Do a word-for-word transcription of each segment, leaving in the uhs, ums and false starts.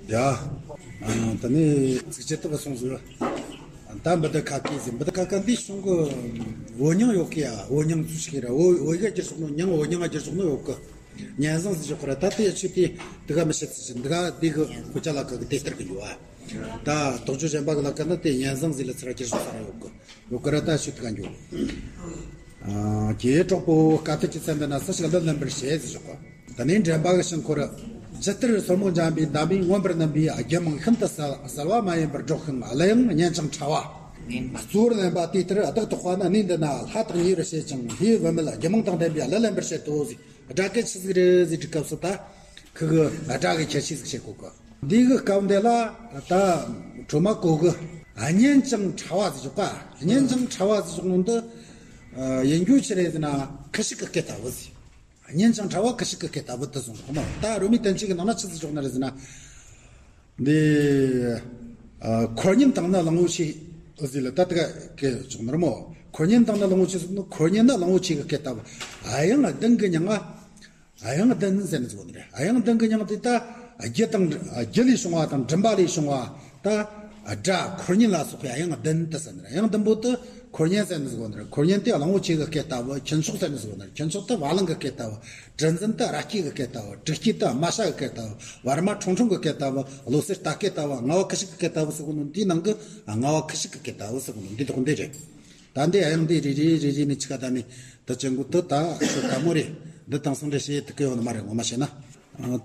ཡ། ཨ། ད་ནི་ཚིགས་བཅད་དག་གསུངས་ཟིག་ད་འབུ་དི་ཁ་ཁེ་ཟིག་འབུ་དི་ཁ་ཁ་འདི་གཞུང་གི་བོད་རྙིང་ཡོད་གི་ཡ། བོད་རྙིང་ཚུལ་ཞིག་ར། བོད་བོད་ཡིག་ག་བསྒྱུར་སོང་ནོ། རྙིང་བོད་རྙིང་ང་བསྒྱུར་སོང་ནོ་ཡོད་གི། སྙན་བཟང་ཟིག་ཞོག་གི་ར། ད་དེ་ཆུ་དེ་དི་ག་མི་བཤད་ཚིག་ཆུ་འདི་ག་འདི་གི་ཁོ་ཅག་ལ་ཁ་གི་དེ་ལྟར་གི་ཡོད་ཨ། ད་དོག་ཅོ་གཞན་པ་གི་ལ་ཁ་ན་དེ་སྙན་བཟང་ཟིག་ལ་ཚུར་བསྒྱུར་སོང་ས་ར་ཡོད་གི། ཡོད་གི་ར། ད་ཆུ་དི་ག་འགྱོ། ཨ། གྱེས་གྲོགས་པོ། དཀའ་ཐུབ་ཀྱི་མཚན་འདི་ན། སུ་ཞིག་བློ་ལེན་པར་བྱེད་ཟེར་ཞོག་གི། དེ་ནས་འདྲེན་པ་གི་ཞིང་འཁོར། ཇི་ལྟར་སོར་མོ་འཇམ་པའི་འདབ་མས་མངོན་པར་བསྣུན་པའི་རྒྱུད་མང་ཤིན་ཏུ་གསལ་གསལ་བ་མ་ཡིན་པར་སྒྲོག་ཤིང་གླུ་དབྱངས་སྙན་ཅིང་ཕྲ་བ། གཙོ་བོར་ལེན་པ་དེ་ལྟར་བདག་རྟོགས་པ་ནི། གནས་འདི་ན་ལྷ་དག་ཉེ་བར་བྱེད་ཅིང་། ལྷའི་བུད་མེད་རྒྱུད་མང་དང་ལྡན་པས་གླུ་ལེན་པར་བྱེད་དོ་ཟེར། སྒྲ་གི་ཆི་ཟིག་རེད་ཟེར་དུས་སྐབས་སུ་ད་ཁི་གི་སྒྲ་གི་ཁྱད་ཆོས་ཟིག་བཤད་གོ་གི། འདི་གི་སྐབས་འདི་ལ་ད་ཁྲོ་མ་གོ་གི། སྙན་ཅིང་ཕྲ་བ་ཟེར་ཞོག་ག། སྙན་ཅིང་ཕྲ་བ་ཟེར་ཞོག་ནོ་འདི་ཡིན་རྒྱུ་ཆི་རེད་ཟེར་ན། ཁུ་བྱུག་གི་སྐད་ལྟ་བུ་ཟེར། སྙན་ཅིང་ཕྲ་བ་ཁུ་བྱུག་གི་སྐད་ལྟ་བུ་དེ་གསུངས་སོང་ནོ། ད་རོལ་མོའི་བསྟན་བཅོས་ཀྱི་ནང་ན་ཆི་ཟིག་ཞོག་ནི་རེད་ཟེར་ན། འདི། ཨ། ཁོར་ཉན་དང་ནི་གླང་པོ་ཆེ་ཟེར་ལ་ད་དི་ག་སྐད་ཞོག་ནི་རེད་མོ། ཁོར་ཉན་དང་ནི་གླང་པོ་ཆེ་ཟེར་ནོ། ཁོར་ཉན་ནི་གླང་པོ་ཆེ་གི་སྐད་ལྟ་བུ། དབྱངས་ལྡན་གི་མྱིང་ང་དབྱངས་ལྡན་ཟེར་ནི་ཟིག་ཡོད་ནི་རེད། དབྱངས་ལྡན་གི་མྱིང་དེ་ད་རྒྱུ་དང་རྒྱུ་ལས་བྱུང་བ་དང་མགྲིན་པ་ལས་བྱུང་བ་ད་སྒྲ་ཁོར་ཉན་ལ་སོགས་པའི་དབྱངས་ལྡན་དེ་ཟེར་ནི་རེད། དབྱངས་ལྡན་པོ་དེ་ཁོར་ཉན་ཟེར་ནི་ཟིག་ཡོད་ནི་རེད། ཁོར་ཉན་དེ་གླང་པོ་ཆེ་གི་སྐད་ལྟ་བུ། ཁྱུ་མཆོག་ཟེར་ནི་ཟིག་ཡོད་ནི་རེད། ཁྱུ་མཆོག་དེ་བ་ལང་གི་སྐད་ལྟ་བུ། གྲུ་འཛིན་དེ་ར་སྐྱེས་གི་སྐད་ལྟ་བུ། གྲུ་སྐྱེས་དེ་རྨ་བྱ་གི་སྐད་ལྟ་བུ། བར་མ་ཁྲུང་ཁྲུང་གི་སྐད་ལྟ་བུ། བློ་གསལ་རྟ་སྐད་ལྟ་བུ། རྔ་བ་ཁུ་བྱུག་གི་སྐད་ལྟ་བུ་ཟེར་གོ་ནོ་འདིའི་ནང་གི་རྔ་བ་ཁུ་བྱུག་གི་སྐད་ལྟ་བུ་ཟེར་གོ་ནོ་འདི་དག་འདི་རེད། ད་འདི་དབྱངས་འདི་རེ་རེ་རེ་རེ་ནས་ཆི་ག་ད་ནི་ད་ཅན་གོ་དུ་ད་ཤོ་ཀ་མོ་རེ། འདི་དེང་སང་འདྲ་བྱེད་ཐུབ་ཀི་ཡོད་ནི་མ་རེད། ངོ་མ་བཤད་ན།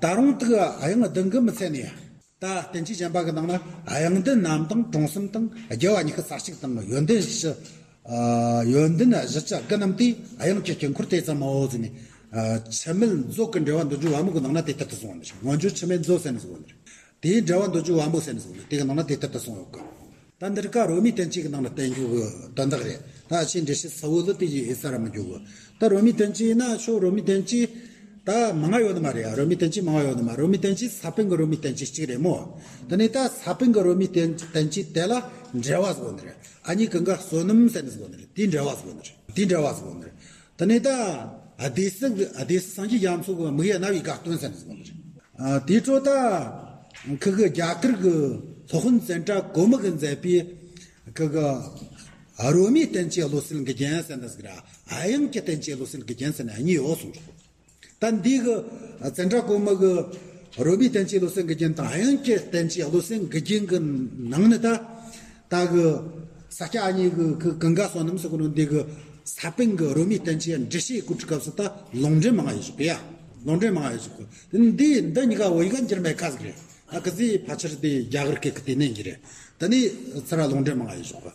ད་རུང་དུ་དབྱངས་ལྡན་གི་མི་ཚད་ནས། ད་བསྟན་བཅོས་གཞན་པ་གི་ནང་ན་དབྱངས་ལྡན་རྣམས་དང་གྲོང་གསེབ་དང་། རྒྱལ་བ་ཉི་ཤུ་རྩ་གཅིག་དང་། ཡོན་ཏན་བཞི། ཨ། ཡོན་ཏན་བཞི་བཅུ་དགུ་རྣམས་ཏེ། དབྱངས་ཀྱི་དཀྱིལ་འཁོར་དེ་ཙམ་མོ་ཟེར་ནས། ཨ། འཆི་མེད་མཛོད་ཀྱི་འགྲེལ་བ་འདོད་འཇོའི་བ་མོ་གི་ནང་ན་དེ་ལྟར་དུ་གསུངས་པ་ནི། སྔོན་བརྗོད་འཆི་མེད་མཛོད་ཟེར་ནི་ཟིག་ཡོད་ནི་རེད། དེའི་འགྲེལ་བ་འདོད་འཇོའི་བ་མོ་ཟེར་ནི་ཟིག་ཡོད་ནི་རེད། དེ་གི་ནང་ན་དེ་ལྟར་དུ་གསུངས་ཡོད་གི། ད་འདིར་ཀ་རོལ་མོའི་བསྟན་བཅོས་ཀྱི་ནང་ལ་བསྟན་རྒྱུ་གི་དོན་དག་རེད། ད་ཨ་ཆེ་འགྲེལ་བཤད་གསལ་བོ་ལ་དེ་ཡི་ཨེ་ས་ར་མི་འཇུག་གི། ད་རོལ་མོའི་བསྟན་བཅོས་ཡིན་ན་ཆོ་རོལ་མོའི་བསྟན་བཅོས་ད་མང་ང་ཡོད་ནི་མ་རེད། ཨ། རོལ་མོའི་བསྟན་བཅོས་མང་ང་ཡོད་ནི་མ། རོལ་མོའི་བསྟན་བཅོས་ས་པཎ་གི་རོལ་མོའི་བསྟན་བཅོས་གཅིག་རེད་མོ། དེ་ནས་ད་ས་པཎ་གི་རོལ་མོའི་བསྟན་བསྟན་བཅོས་དེ་ལ་འགྲེལ་བ་ཟིག་ཡོད་ནི་རེད། ཨ་ནི་ཀུན་དགའ་བསོད་ནམས་ཟེར་ནི་ཟིག་ཡོད་ནི་རེད། དེའི་འགྲེལ་བ་ཟིག་ཡོད་ནི་རེད། དེའི་འགྲེལ་བ་ཟིག་ཡོད་ནི་རེད། དེ་ནས་ད་སྡེ་སྲིད་སྡེ་སྲིད་སངས་རྒྱས་རྒྱ་མཚོ་གི་མིག་ཡ་རྣ་བའི་དགའ་སྟོན་ཟེར་ནི་ཟིག་ཡོད་ནི་རེད། ཨ། དེའི་འཕྲོ་ད་ཁི་གི་རྒྱ་གར་གི་སློབ་དཔོན་ཙནྡྲ་གོ་མི་གིས་མཛད་པའི་ཁི་གི་རོལ་མོའི་བསྟན་བཅོས་བློ་གསལ་མགུལ་རྒྱན་ཟེར་ནི་ཟིག་ར། དབྱངས་ཀྱི་བསྟན་བཅོས་བློ་གསལ་མགུལ་རྒྱན་ཟེར་ནི་གཉིས་ཡོད་གསུངས་འདུག། ད་འདི་གི་ཙནྡྲ་གོ་མི་གི་རོལ་མོའི་བསྟན་བཅོས་བློ་གསལ་མགུལ་རྒྱན་དང་དབྱངས་ཀྱི་བསྟན་བཅོས་བློ་གསལ་མགུལ་རྒྱན་གི་ནང་ནས་ད་ད་གི་ས་སྐྱ་ཨ་ནེ་གི་ཀུན་དགའ་བསོད་ནམས་ཟེར་གོ་ནོ་འདི་གི་ས་པཎ་གི་རོལ་མོའི་བསྟན་བཅོས་འགྲེལ་བཤད་བཀོད་སྒྲིག་སྐབས་སུ་ད་ལུང་འདྲེན་མང་ང་ཡོད་ཞོག་གི་ཡ། ལུང་འདྲེན་མང་ང་ཡོད་ཞོག་གི། འདི་འདི་གཉིས་ཀ་བོད་ཡིག་འགྱུར་མེད་ཁ་ཟིག་རེད། ད་གི་ཟིག་ཕལ་ཆེར་དེ་རྒྱ་གར་སྐད་ཀྱི་དེ་ནས་གི་རེད། ད་ནི་ཚུར་ར་ལུང་འདྲེན་མང་ང་ཡོད་ཞོག་གི།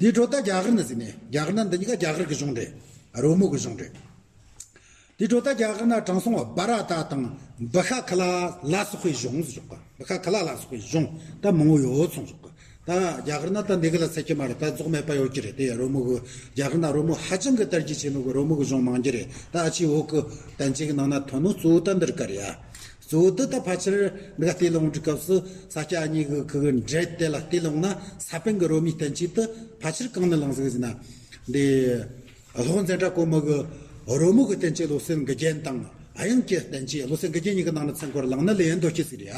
དེའི་འཕྲོ་ད་རྒྱ་གར་ན་ཟིག་ནས་རྒྱ་གར་ན་འདི་གཉིས་ཀ་རྒྱ་གར་གི་གཞུང་རེད། རོལ་མོ་གི་གཞུང་རེད། དེའི་འཕྲོ་ད་རྒྱ་གར་ན་དྲང་སྲོང་བྷ་ར་ཏ་དང་བྷ་ཤ་ཁ་ལ་ལ་སོགས་པའི་གཞུང་ཟེར་ཞོག་གི། བྷ་ཤ་ཁ་ལ་ལ་སོགས་པའི་གཞུང་ད་མང་བོ་ཡོད་གསུངས་ཞོག་གི། ད་རྒྱ་གར་ན་ད་འདི་གི་ལ་ཚད་ཀྱི་མ་རེད། ད་རྫོགས་མེད་པ་ཡོད་ཀྱི་རེད། དེ་རོལ་མོ་གི་རྒྱ་གར་ན་རོལ་མོ་ཧ་ཅང་གི་དར་རྒྱས་ཆེ་ནོ་གི་རོལ་མོ་གི་གཞུང་མང་རྒྱུ་རེད། ད་ཨ་ཆེ་བོད་གི་བསྟན་བཅོས་གི་ནང་ན་ཐོན་ནོ་གཙོ་བོ་ད་འདིར་ཀ་རེད་ཡ། གཙོ་བོ་དེ་ད་ཕལ་ཆེར་འདི་ག་དེ་ལུང་འགྲིག་སྐབས་སུ་ས་སྐྱ་ཨ་ནེ་གི་ཁི་གི་འགྲེལ་དེ་ལ་དེ་ལུང་ན་ས་པཎ་གི་རོལ་མོའི་བསྟན་བཅོས་དེ་ཕལ་ཆེར་གང་ནས་བླངས་ཟིག་ཟེར་ན། འདི་སློབ་དཔོན་ཙནྡྲ་གོ་མི་གི་རོལ་མོ་གི་བསྟན་བཅོས་བློ་གསལ་མགུལ་རྒྱན་དང་དབྱངས་ཀྱི་བསྟན་བཅོས་བློ་གསལ་མགུལ་རྒྱན་གཉིས་ཀྱི་ནང་ན་ཚང་ཁོར་བླངས་ན་ལེའུ་འདོད་ཀྱི་ཟིག་རེད་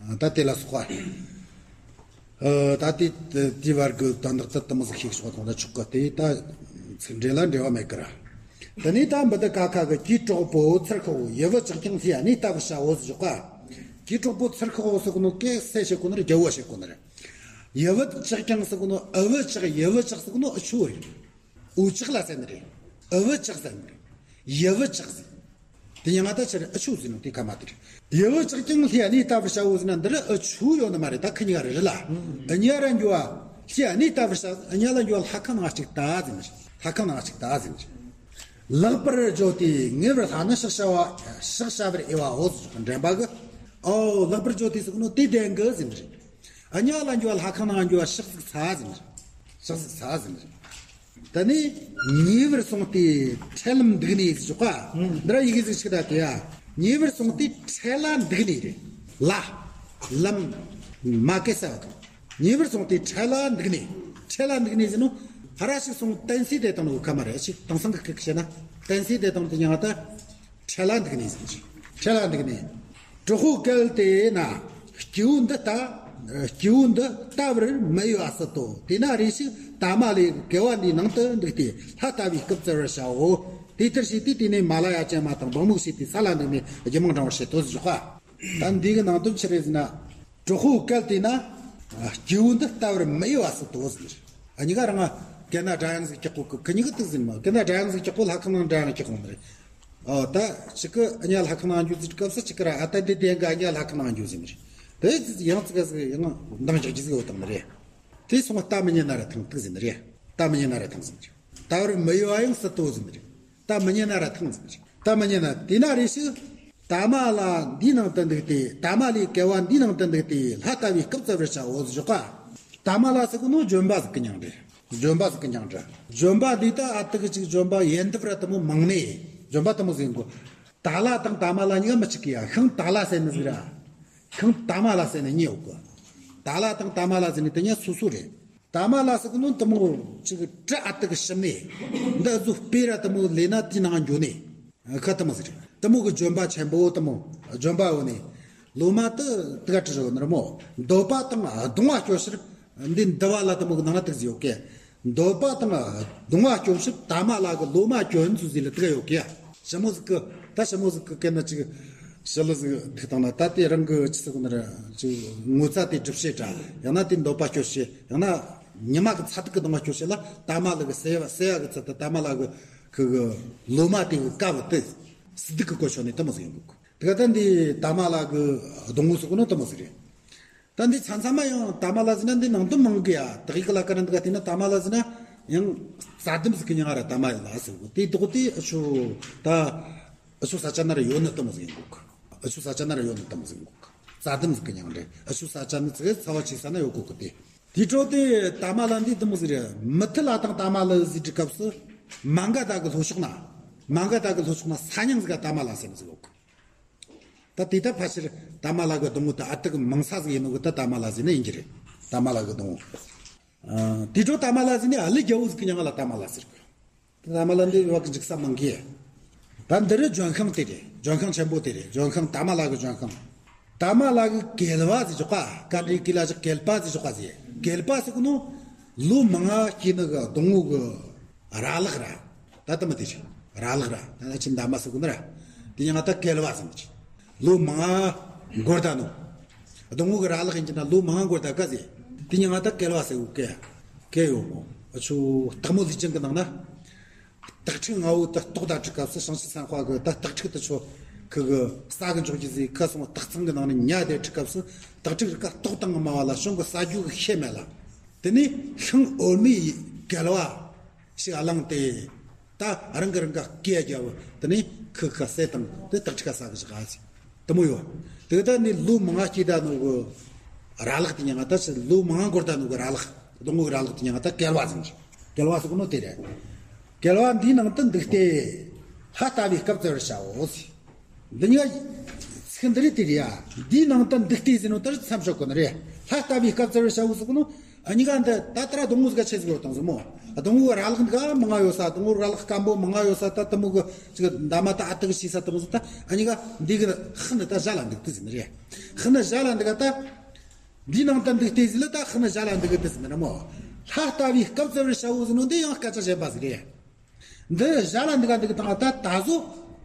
ཨ། ད་དེ་ལ་སོགས་པ། ཨ། ད་དེ་དེ་བར་གི་དོན་དག་དེ་དེ་མོ་ཟིག་ཤེས་ཆོག་དང་ད་ཆོག་གི། དེ་ད་ཚིག་འགྲེལ་ལ་འབྲེལ་བ་མེད་གི་ར། དེ་ནས་ད་འབུ་དི་ཀ་ཁ་གི་གྱེས་གྲོགས་པོ་ཚུར་ཤོག། ཡུལ་བུ་ཆགས་ཀྱང་ལྷའི་གནས་བལྟ་བར་བྱའོ་ཟེར་ཞོག་ག། གྱེས་གྲོགས་པོ་ཚུར་ཤོག་ཟེར་གོ་ནོ་གན་སུ་བྱེད་གོ་ནི་རེད། རྒྱལ་བོ་བྱེད་གོ་ནི་རེད། ཡུལ་བུ་ཆགས་ཀྱང་ཟེར་གོ་ནོ། འུ་བུ་ཆགས། ཡུལ་བུ་ཆགས་ཟེར་གོ་ནོ་འུ་ཆོ་རེད། འུ་ཅག་ལ་ཟེར་ནི་རེད། འུ་བུ་ཅག་ཟེར་ནི་རེད། ཡུལ་བུ་ཅག་ཟེར། དེ་ཉིད་ང་ད་ཆི་རེད། འུ་ཆོ་ཟེར་ནོ་དེ་ཁ་མ་དེ་རེད། ཡུལ་བུ་ཆགས་ཀྱང་ལྷའི་གནས་བལྟ་བར་བྱའོ་ཟེར་ན་འདི་ར་འུ་ཆོ་ཡོད་ནི་མ་རེད། ད་ཁི་གཉིས་ཀ་རེད་རེད་ལ། འུ་གཉིས་ར་འགྱོ་བ་ལྷའི་གནས་བལྟ་བར་བྱ། འུ་གཉིས་ལ་འགྱོ་བ་ལྷ་ཁང་ནང་གཅིག་བལྟ་ཟེར་ནི་རེད། ལྷ་ཁང་ནང་གཅིག་བལྟ་ཟེར་ནི་རེད། ལེགས་པར་བརྗོད་དེ་ངེས་པར་ལྷ་ནི་ཕྱག་བྱ་བ། ཕྱག་བྱ་བར་འོས་པའོ་ཟེར་ཞོག་ག་འདྲེན་པ་གི། ཨོ་ལེགས་པར་བརྗོད་དེ་ཟེར་གོ་ནོ་དེ་བདེན་གི་ཟེར་ནི་རེད། འུ་གཉིས་ལ་འགྱོ་བ་ལྷ་ཁང་ནང་འགྱོ་བ་ཕྱག་ཟིག་འཚལ་ཟེར་ནི་རེད། ཕྱག་ཟིག་འཚལ་ཟེར་ནི་རེད། ད་ནི་ཉེ་བར་སོང་སྟེ་འཕྲལ་ལམ་འདུག་ནས་ཟེར་ཞོག་ག། འདི་ར་ཡི་གེ་ཟིག་ཞིག་ད་དེ་ཡ། ཉེ་བར་སོང་སྟེ་འཕྲལ་ལ་འདུག་ནས་རེད། ལ། ལམ། མ་སྐད་གསལ་བ་དང་། ཉེ་བར་སོང་སྟེ་འཕྲལ་ལ་འདུག་ནས། འཕྲལ་ལ་འདུག་ནས་ཟེར་ནོ། ཕར་ར་ཞིག་སོང་བསྟན་སྲིད་དེ་དང་ནོ་ཁ་མ་རེད། ཞིག་དེང་སང་གི་སྐད་བཤད་ན་བསྟན་སྲིད་དེ་དང་དེ་ཉང་ད། འཕྲལ་ལ་འདུག་ནས་ཟེར་ཞིག་འཕྲལ་ལ་འདུག་ནས། གྲོགས་པོ་གལ་ཏེ་ན། སྐྱེ་བོ་འདི་ལྟ། སྐྱེ་བོ་འདི་ལྟ་བར་མི་འོས་པ་སྲིད་དོ། དེས་ན་རེ་ཞིག་ཏཱ་མ་ལའི་བསྐལ་པ་འདིའི་ནང་དུ་འདུག་སྟེ་ལྷ་ལྟ་བུའི་སྐུ་བཙལ་བར་བྱའོ། དེ་ལྟར་བྱས་ཏེ་དེ་ནས་མ་ལ་ཡ་ཅན་མ་དང་འབངས་མོ་ཞེས་ཏེ་ས་ལ་འདུག་ནས་རྒྱུད་མང་དྲང་བར་བྱེད་དོ་ཟེར་བཞག་པ། ད་འདི་གི་ནང་དོན་ཆི་རེད་ཟེར་ན། དྲག་པོའི་བསྐལ་དེས་ན་སྐྱེ་བོ་འདི་ལྟ་བར་མི་འོས་པ་སྲིད་དོ་ཟེར། ཨ་གཉིས་ཀ་རང་སྐད་ན་སྒྲ་དབྱངས་ཟིག་གྲགས་གོ་གི། ཁི་གཉིས་ཀ་དེ་ཟེར་མོ། སྐད་ན་སྒྲ་དབྱངས་ཟིག་གྲགས་གོ། ལྷ་ཁང་ནང་སྒྲ་དབྱངས་གྲགས་གོ་ནི་རེད། ཨོ་ད་གཅིག་གི་ཨ་ཉ་ལྷ་ཁང་ནང་འགྱོ་ཟེར་སྐབས་སུ་གཅིག་གི་ར་ཨ་ད་འདི་དེ་འགའ་ཨ་ཉ་ལྷ་ཁང་ནང་འགྱོ་ཟེར་ནི་རེད། དེ་ཡང་ཙི་ག་ཟིག་ཡང་འདང་རྒྱག་རྒྱུ་ཟིག་ཡོད་དང་ནི་རེད། དེ་སོང་བ་ལྟ་མི་ཉན་ན་ར་ཐང་ཐུག་ཟེར་ནི་རེད། ལྟ་མི་ཉན་ན་ར་ཐང་ཟེར་ནི་རེད། ལྟ་བར་མི་འོས་པ་ཡང་སྲིད་དོ་ཟེར་ནི་རེད། ལྟ་མི་ཉན་ན་ར་ཐང་ཟེར་ནི་རེད། ལྟ་མི་ཉན་ན། དེས་ན་རེ་ཞིག་ཏཱ་མ་ལ་འདིའི་ནང་དུ་འདུག་སྟེ། ཏཱ་མ་ལའི་བསྐལ་པ་འདིའི་ནང་དུ་འདུག་སྟེ་ལྷ་ལྟ་བུའི་སྐུ་བཙལ་བར་བྱའོ་ཟེར་བཞག་པ། ཏཱ་མ་ལ་ཟེར་གོ་ནོ་ལྗོན་པ་ཟིག་གི་མྱིང་རེད། ལྗོན་པ་ཟིག་གི་མྱིང་རེད། ལྗོན་པ་འདི་ད་ཨ་ཏི་གི་ཅིག་ལྗོན་པ་ཡན་འདབ་ར་དེ་མོ་མང་ནས་ལྗོན་པ་དེ་མོ་ཟིག་གོ། ཏཱ་ལ་དང་ཏཱ་མ་ལ་གཉིས་ཀ་མི་གཅིག་གི་ཡ། ཤིང་ཏཱ་ལ་ཟེར་ནི་ཟིག་ར། ཤིང་ཏཱ་མ་ལ་ཟེར་ནི་གཉིས་ཡོད་གི། ཏཱ་ལ་དང་ཏཱ་མ་ལ་ཟེར་ནི་དེ་གཉིས་སོ་སོ་རེད། ཏཱ་མ་ལ་ཟེར་གོ་ནོ་དེ་མོ་ཅིག་གྲི་ཨ་ཏི་གི་ཞིམ་ནས། འདི་ཨ་ཟོ་སྤེ་ར་དེ་མོ་ལས་ན་དེའི་ནང་འགྱོ་ནས། ཁ་དེ་མོ་ཟིག་རེད། དེ་མོ་གི་ལྗོན་པ་ཆེན་པོ་དེ་མོ། ལྗོན་པ་འོ་ནས། ལོ་མ་དེ་དེ་ག་བྲིས་ཡོད་ནི་རེད་མོ། འདོད་པ་དང་གདུང་བ་སྐྱོ་ཕྱིར། འདི་འདི་བ་ལ་དེ་མོ་གི་ནང་ན་དེ་ཟིག་ཡོད་གི། འདོད་པ་དང་གདུང་བ་སྐྱོ་ཕྱིར་ཏཱ་མ་ལ་གི་ལོ་མ་གྱོན་ཚུལ་ཟིག་ལ་དེ་ག་ཡོད་གི་ཡ། ཞི་མོ་ཟིག་གི་ད་ཞི་མོ་ཟིག་གི་སྐད་ན་ཅིག་ཞི་ལི་ཟིག་ཐུག་བཏང་ན། ད་དེ་རང་གི་ཅི་ཟེར་གོ་ནི་རེད། ཅིག་ངོ་ཚ་དེ་སྒྲིབ་བྱེད་འདྲ། ཡང་ན་དེ་འདོད་པ་སྐྱོ་བྱེད། ཡང་ན་ཉི་མ་གི་ཚ་དུག་གི་གདུང་བ་སྐྱོ་བྱེད་ལ་ཏཱ་མ་ལ་གི་སེ་བ་སེ་བ་གི་ཚུལ་དུ་ཏཱ་མ་ལ་གི་ཁུ་གི་ལོ་མ་དེ་གི་ཀ་བུ་དེ་སི་དུག་གི་གོ་ཆོད་ནས་དེ་མོ་ཟིག་ཡོང་གི། དེ་ག་ད་འདི་ཏཱ་མ་ལ་གི་སྡོང་བོ་ཟེར་གོ་ནོ་དེ་མོ་ཟིག་རེད། ད་འདི་ཚང་ཚང་མ་ཡང་ཏཱ་མ་ལ་ཟེར་ན་འདི་ནང་དོན་མང་གི་ཡ། དག་ཡིག་གི་ལ་ཀ་ན་འདི་ག་བལྟས་ན་ཏཱ་མ་ལ་ཟེར་ན་ཡང་རྩྭ་ལྡུམ་ཟིག་གི་མྱིང་ང་ར་ཏཱ་མ་ལ་ཟེར་གོ། དེ་ལྡོག་དེ་ཨ་ཆུ་ད་ཨ་ཆུ་ས་ཆ་ན་ར་ཡོད་ནི་དེ་མོ་ཟིག་ཡིན་གོ། ཨ་ཆུ་ས་ཆ་ན་ར་ཡོད་ནི་དེ་མོ་ཟིག་ཡིན་གོ། རྩྭ་ལྡུམ་ཟིག་གི་མྱིང་རེད། ཨ་ཆུ་ས་ཆ་ནི་ཚིག་ཚ་བ་ཆེ་ས་ན་ཡོད་གོ་གི་དེ། དེ་འཕྲོ་དེ་ཏཱ་མ་ལ་འདི་དེ་མོ་ཟིག་རེད། མུ་ཐི་ལ་དང་ཏཱ་མ་ལ་ཟེར་དུས་སྐབས་སུ་མ་ག་དྷ་གི་ལྷོ་ཕྱོགས་ན། མ་ག་དྷ་གི་ལྷོ་ཕྱོགས་ན་ས་མྱིང་ཟིག་ག་ཏཱ་མ་ལ་ཟེར་ནི་ཟིག་ཡོད་གི། ད་དེ་ད་ཕལ་ཆེར་ཏཱ་མ་ལ་གི་སྡོང་བོ་ད་ཨ་ཏི་གི་མང་ས་ཟིག་ཡིན་ནོ་གི། ད་ཏཱ་མ་ལ་ཟེར་ནི་ཡིན་གྱི་རེད། ཏཱ་མ་ལ་གི་སྡོང་བོ། ཨ། དེ་འཕྲོ་ཏཱ་མ་ལ་ཟེར་ནི་ཨ་ལི་རྒྱལ་པོ་ཟིག་གི་མྱིང་ང་ལ་ཏཱ་མ་ལ་ཟེར་གི། ཏཱ་མ་ལ་འདི་བ་གི་འཇིགས་ས་མང་གི། ད་འདི་རི་ལྗོན་ཤིང་དེ་རེད། ལྗོན་ཤིང་ཆེན་པོ་དེ་རེད། ལྗོན་ཤིང་ཏཱ་མ་ལ་གི་ལྗོན་ཤིང་། ཏཱ་མ་ལ་གི་གེལ་པ་ཟེར་ཆོག་ག། ཀ་འདྲའི་གི་ལ་ཅིག་གེལ་པ་ཟེར་ཆོག་ག་ཟེར། གེལ་པ་ཟེར་གོ་ནོ་ལོ་མང་ང་སྐྱེས་ནི་གི་སྡོང་བོ་གི་ར་ལག་ར། ད་ད་མ་དེ་ཆེ་ར་ལག་ར། ད་ད་ཆེ་འདབ་མ་ཟེར་གོ་ནི་ར། དེ་ཉིད་ང་ད་གེལ་པ་ཟེར་ནི་ཆེ། ལོ་མང་ང་འགོར་ད་ནོ། སྡོང་བོ་གི་ར་ལག་ཡིན་གྱི་ན་ལོ་མང་ང་འགོར་ད་ག་ཟེ། དེ་ཉིད་ང་ད་གེལ་པ་ཟེར་གོ་གེ། གེ་ཡོད་མོ། ཨ་ཆུ་སྟག་མོ་ལུས་ཅན་གི་ནང་ན། སྟག་ཕྲུག་ང་བོ་ད་ལྟོགས་ད་ཁྲིད་སྐབས་སུ་བྱང་ཆུབ་སེམས་དཔའ་གི་ད་སྟག་ཕྲུག་དེ་ཆོ་ཁུ་གི་ས་གི་འཇོག་རྒྱུ་ཟིག་ཁ་སོང་སྟག་ཚང་གི་ནང་ནས་ཉལ་དེ་ཁྲིད་སྐབས་སུ། སྟག་ཕྲུག་རི་ཀ་ལྟོགས་དང་སྨྲ་བ་ལ་བྱུང་གི་ཟ་རྒྱུ་གི་ཤེས་མེད་ལ། དེ་ནས་ཤིང་འོ་མའི་གེལ་པ་ཞིག་བླངས་ཏེ། ད་རང་གི་རང་ག་སྐེ་རྒྱབ། དེ་ནས་ཁུ་ཁ་གསེ་དང་དེ་སྟག་ཕྲུག་ག་ཟ་གི་བཞག་ཨ་ཟེ། དེ་མོ་ཡོད། དེ་ད་ནི་ལོ་མང་ང་སྐྱེས་ད་ནོ་གི་ར་ལག་དེ་ཉིད་ང་ད་ཆེ་ལོ་མང་ང་འགོར་ད་ནོ་གི་ར་ལག། སྡོང་བོ་གི་ར་ལག་དེ་ཉིད་ང་ད་གེལ་པ་ཟེར་གི། གེལ་པ་ཟེར་གོ་ནོ་དེ་རེད། གེལ་པ་འདིའི་ནང་དུ་འདུག་སྟེ། ལྷ་ལྟ་བུའི་སྐུ་བཙལ་བར་བྱའོ་ཟེར། འདི་ཉིད་ཚིག་འདི་རེད་དེ་རེད་ཡ། འདིའི་ནང་དུ་འདུག་སྟེ་ཟེར་ནོ་ད་མཚམས་འཇོག་གོ་ནི་རེད། ལྷ་ལྟ་བུའི་སྐུ་བཙལ་བར་བྱའོ་ཟེར་གོ་ནོ། ཨ་གཉིས་ཀ་འདི་ད་ལྟ་ར་སྡོང་བོ་ཟིག་ག་ཆེ་ཟིག་ཡོད་དང་ཟེར་མོ། སྡོང་བོ་ར་ལག་འདི་ག་མང་ང་ཡོད་ས། སྡོང་བོ་ར་ལག་སྐམ་པོ་མང་ང་ཡོད་ས། ད་དེ་མོ་གི་ཅིག་འདབ་མ་ད་ཨ་ཏི་གི་ཤི་ས་དེ་མོ་ཟིག་ད་ཨ་གཉིས་ཀ་འདི་གི་ཧི་ནི་ད་ཞ་ལ་འདུག་དེ་ཟེར་ནི་རེད། ཧི་ནི་ཞ་ལ་འདུག་ག་ད། འདིའི་ནང་དུ་འདུག་སྟེ་ཟེར་ལ་ད་ཧི་ནི་ཞ་ལ་འདུག་གི་དེ་ཟེར་ནི་རེད་མོ། ལྷ་ལྟ་བུའི་སྐུ་བཙལ་བར་བྱའོ་ཟེར་ནོ་འདི་ཡང་སྐད་ཆ་གཞན་པ་ཟིག་རེད། འདི་ཞ་ལ་འདུག་ག་འདུག་གི་དང་ད་ད་གཟོད་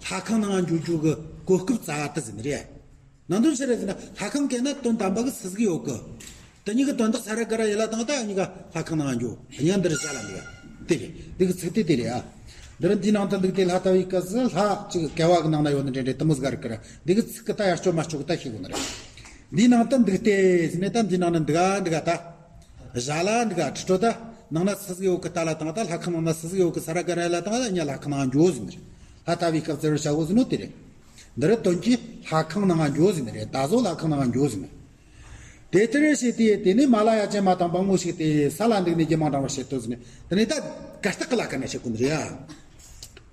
ལྷ་ཁང་ནང་འགྱོ་རྒྱུ་གི་གོ་སྐབས་བཙལ་བ་དེ་ཟེར་ནི་རེད། ནང་དོན་ཆི་རེད་ཟེར་ན་ལྷ་ཁང་གན་ན་དོན་དམ་པ་གི་སུ་ཟིག་ཡོད་གི། དེ་གཉིས་ཀྱི་དོན་དག་ས་ར་ག་ར་ཡེ་ལ་དང་ད་གཉིས་ཀ་ལྷ་ཁང་ནང་འགྱོ། གཉིས་འདིར་ཞ་ལ་འདུག་ག་དེ་རེད། འདི་གི་ཚིག་དེ་དེ་རེད་ཨ། འདིར་འདིའི་ནང་དུ་འདུག་སྟེ་ལྷ་ལྟ་བུའི་སྐུ་ཟེར་ལྷ་ཅིག་གི་བསྐལ་པ་གི་ནང་ན་ཡོད་ནི་འདྲེ་འདྲེ་དེ་མོ་ཟིག་ག་རེད་གི་ར། འདི་གི་ཚིག་གི་ད་ཡར་སྐྱོ་མར་སྐྱོ་གི་ད་ཤེས་དགོས་ནི་རེད། འདིའི་ནང་དུ་འདུག་སྟེ་ཟེར་ནས་ད་འདིའི་ནང་ན་འདུག་ག་འདུག་ག་ད། ཞ་ལ་འདུག་ག་ཁྲི་ཁྲོ་ད། ནང་ན་སུ་ཟིག་ཡོད་གི་ལྟ་ལ་དང་ད་ལྷ་ཁང་ནང་ན་སུ་ཟིག་ཡོད་གི་ས་ར་ག་ར་ལ་དང་ད་ཉ་ལྷ་ཁང་ནང་འགྱོ་ཟེར་ནི་རེད། ལྷ་ལྟ་བུའི་སྐུ་བཙལ་བར་བྱའོ་ཟེར་ནོ་དེ་རེད། འདི་རེད་དོན་གྱི་ལྷ་ཁང་ནང་འགྱོ་ཟེར་ནི་རེད། ད་གཟོད་ལྷ་ཁང་ནང་འགྱོ་ཟེར་ནི། དེ་ལྟར་བྱས་ཏེ་དེ་ནས་མ་ལ་ཡ་ཅན་མ་དང་འབངས་མོ་ཞིག་སྟེ་ས་ལ་འདུག་ནས་རྒྱུད་མང་དྲང་བར་བྱེད་དོ་ཟེར་ནས། དེ་ནས་ད་གར་སྟེགས་ཀྱི་ལ་ཀ་ནས་བྱེད་དགོས་ནི་རེད་ཡ།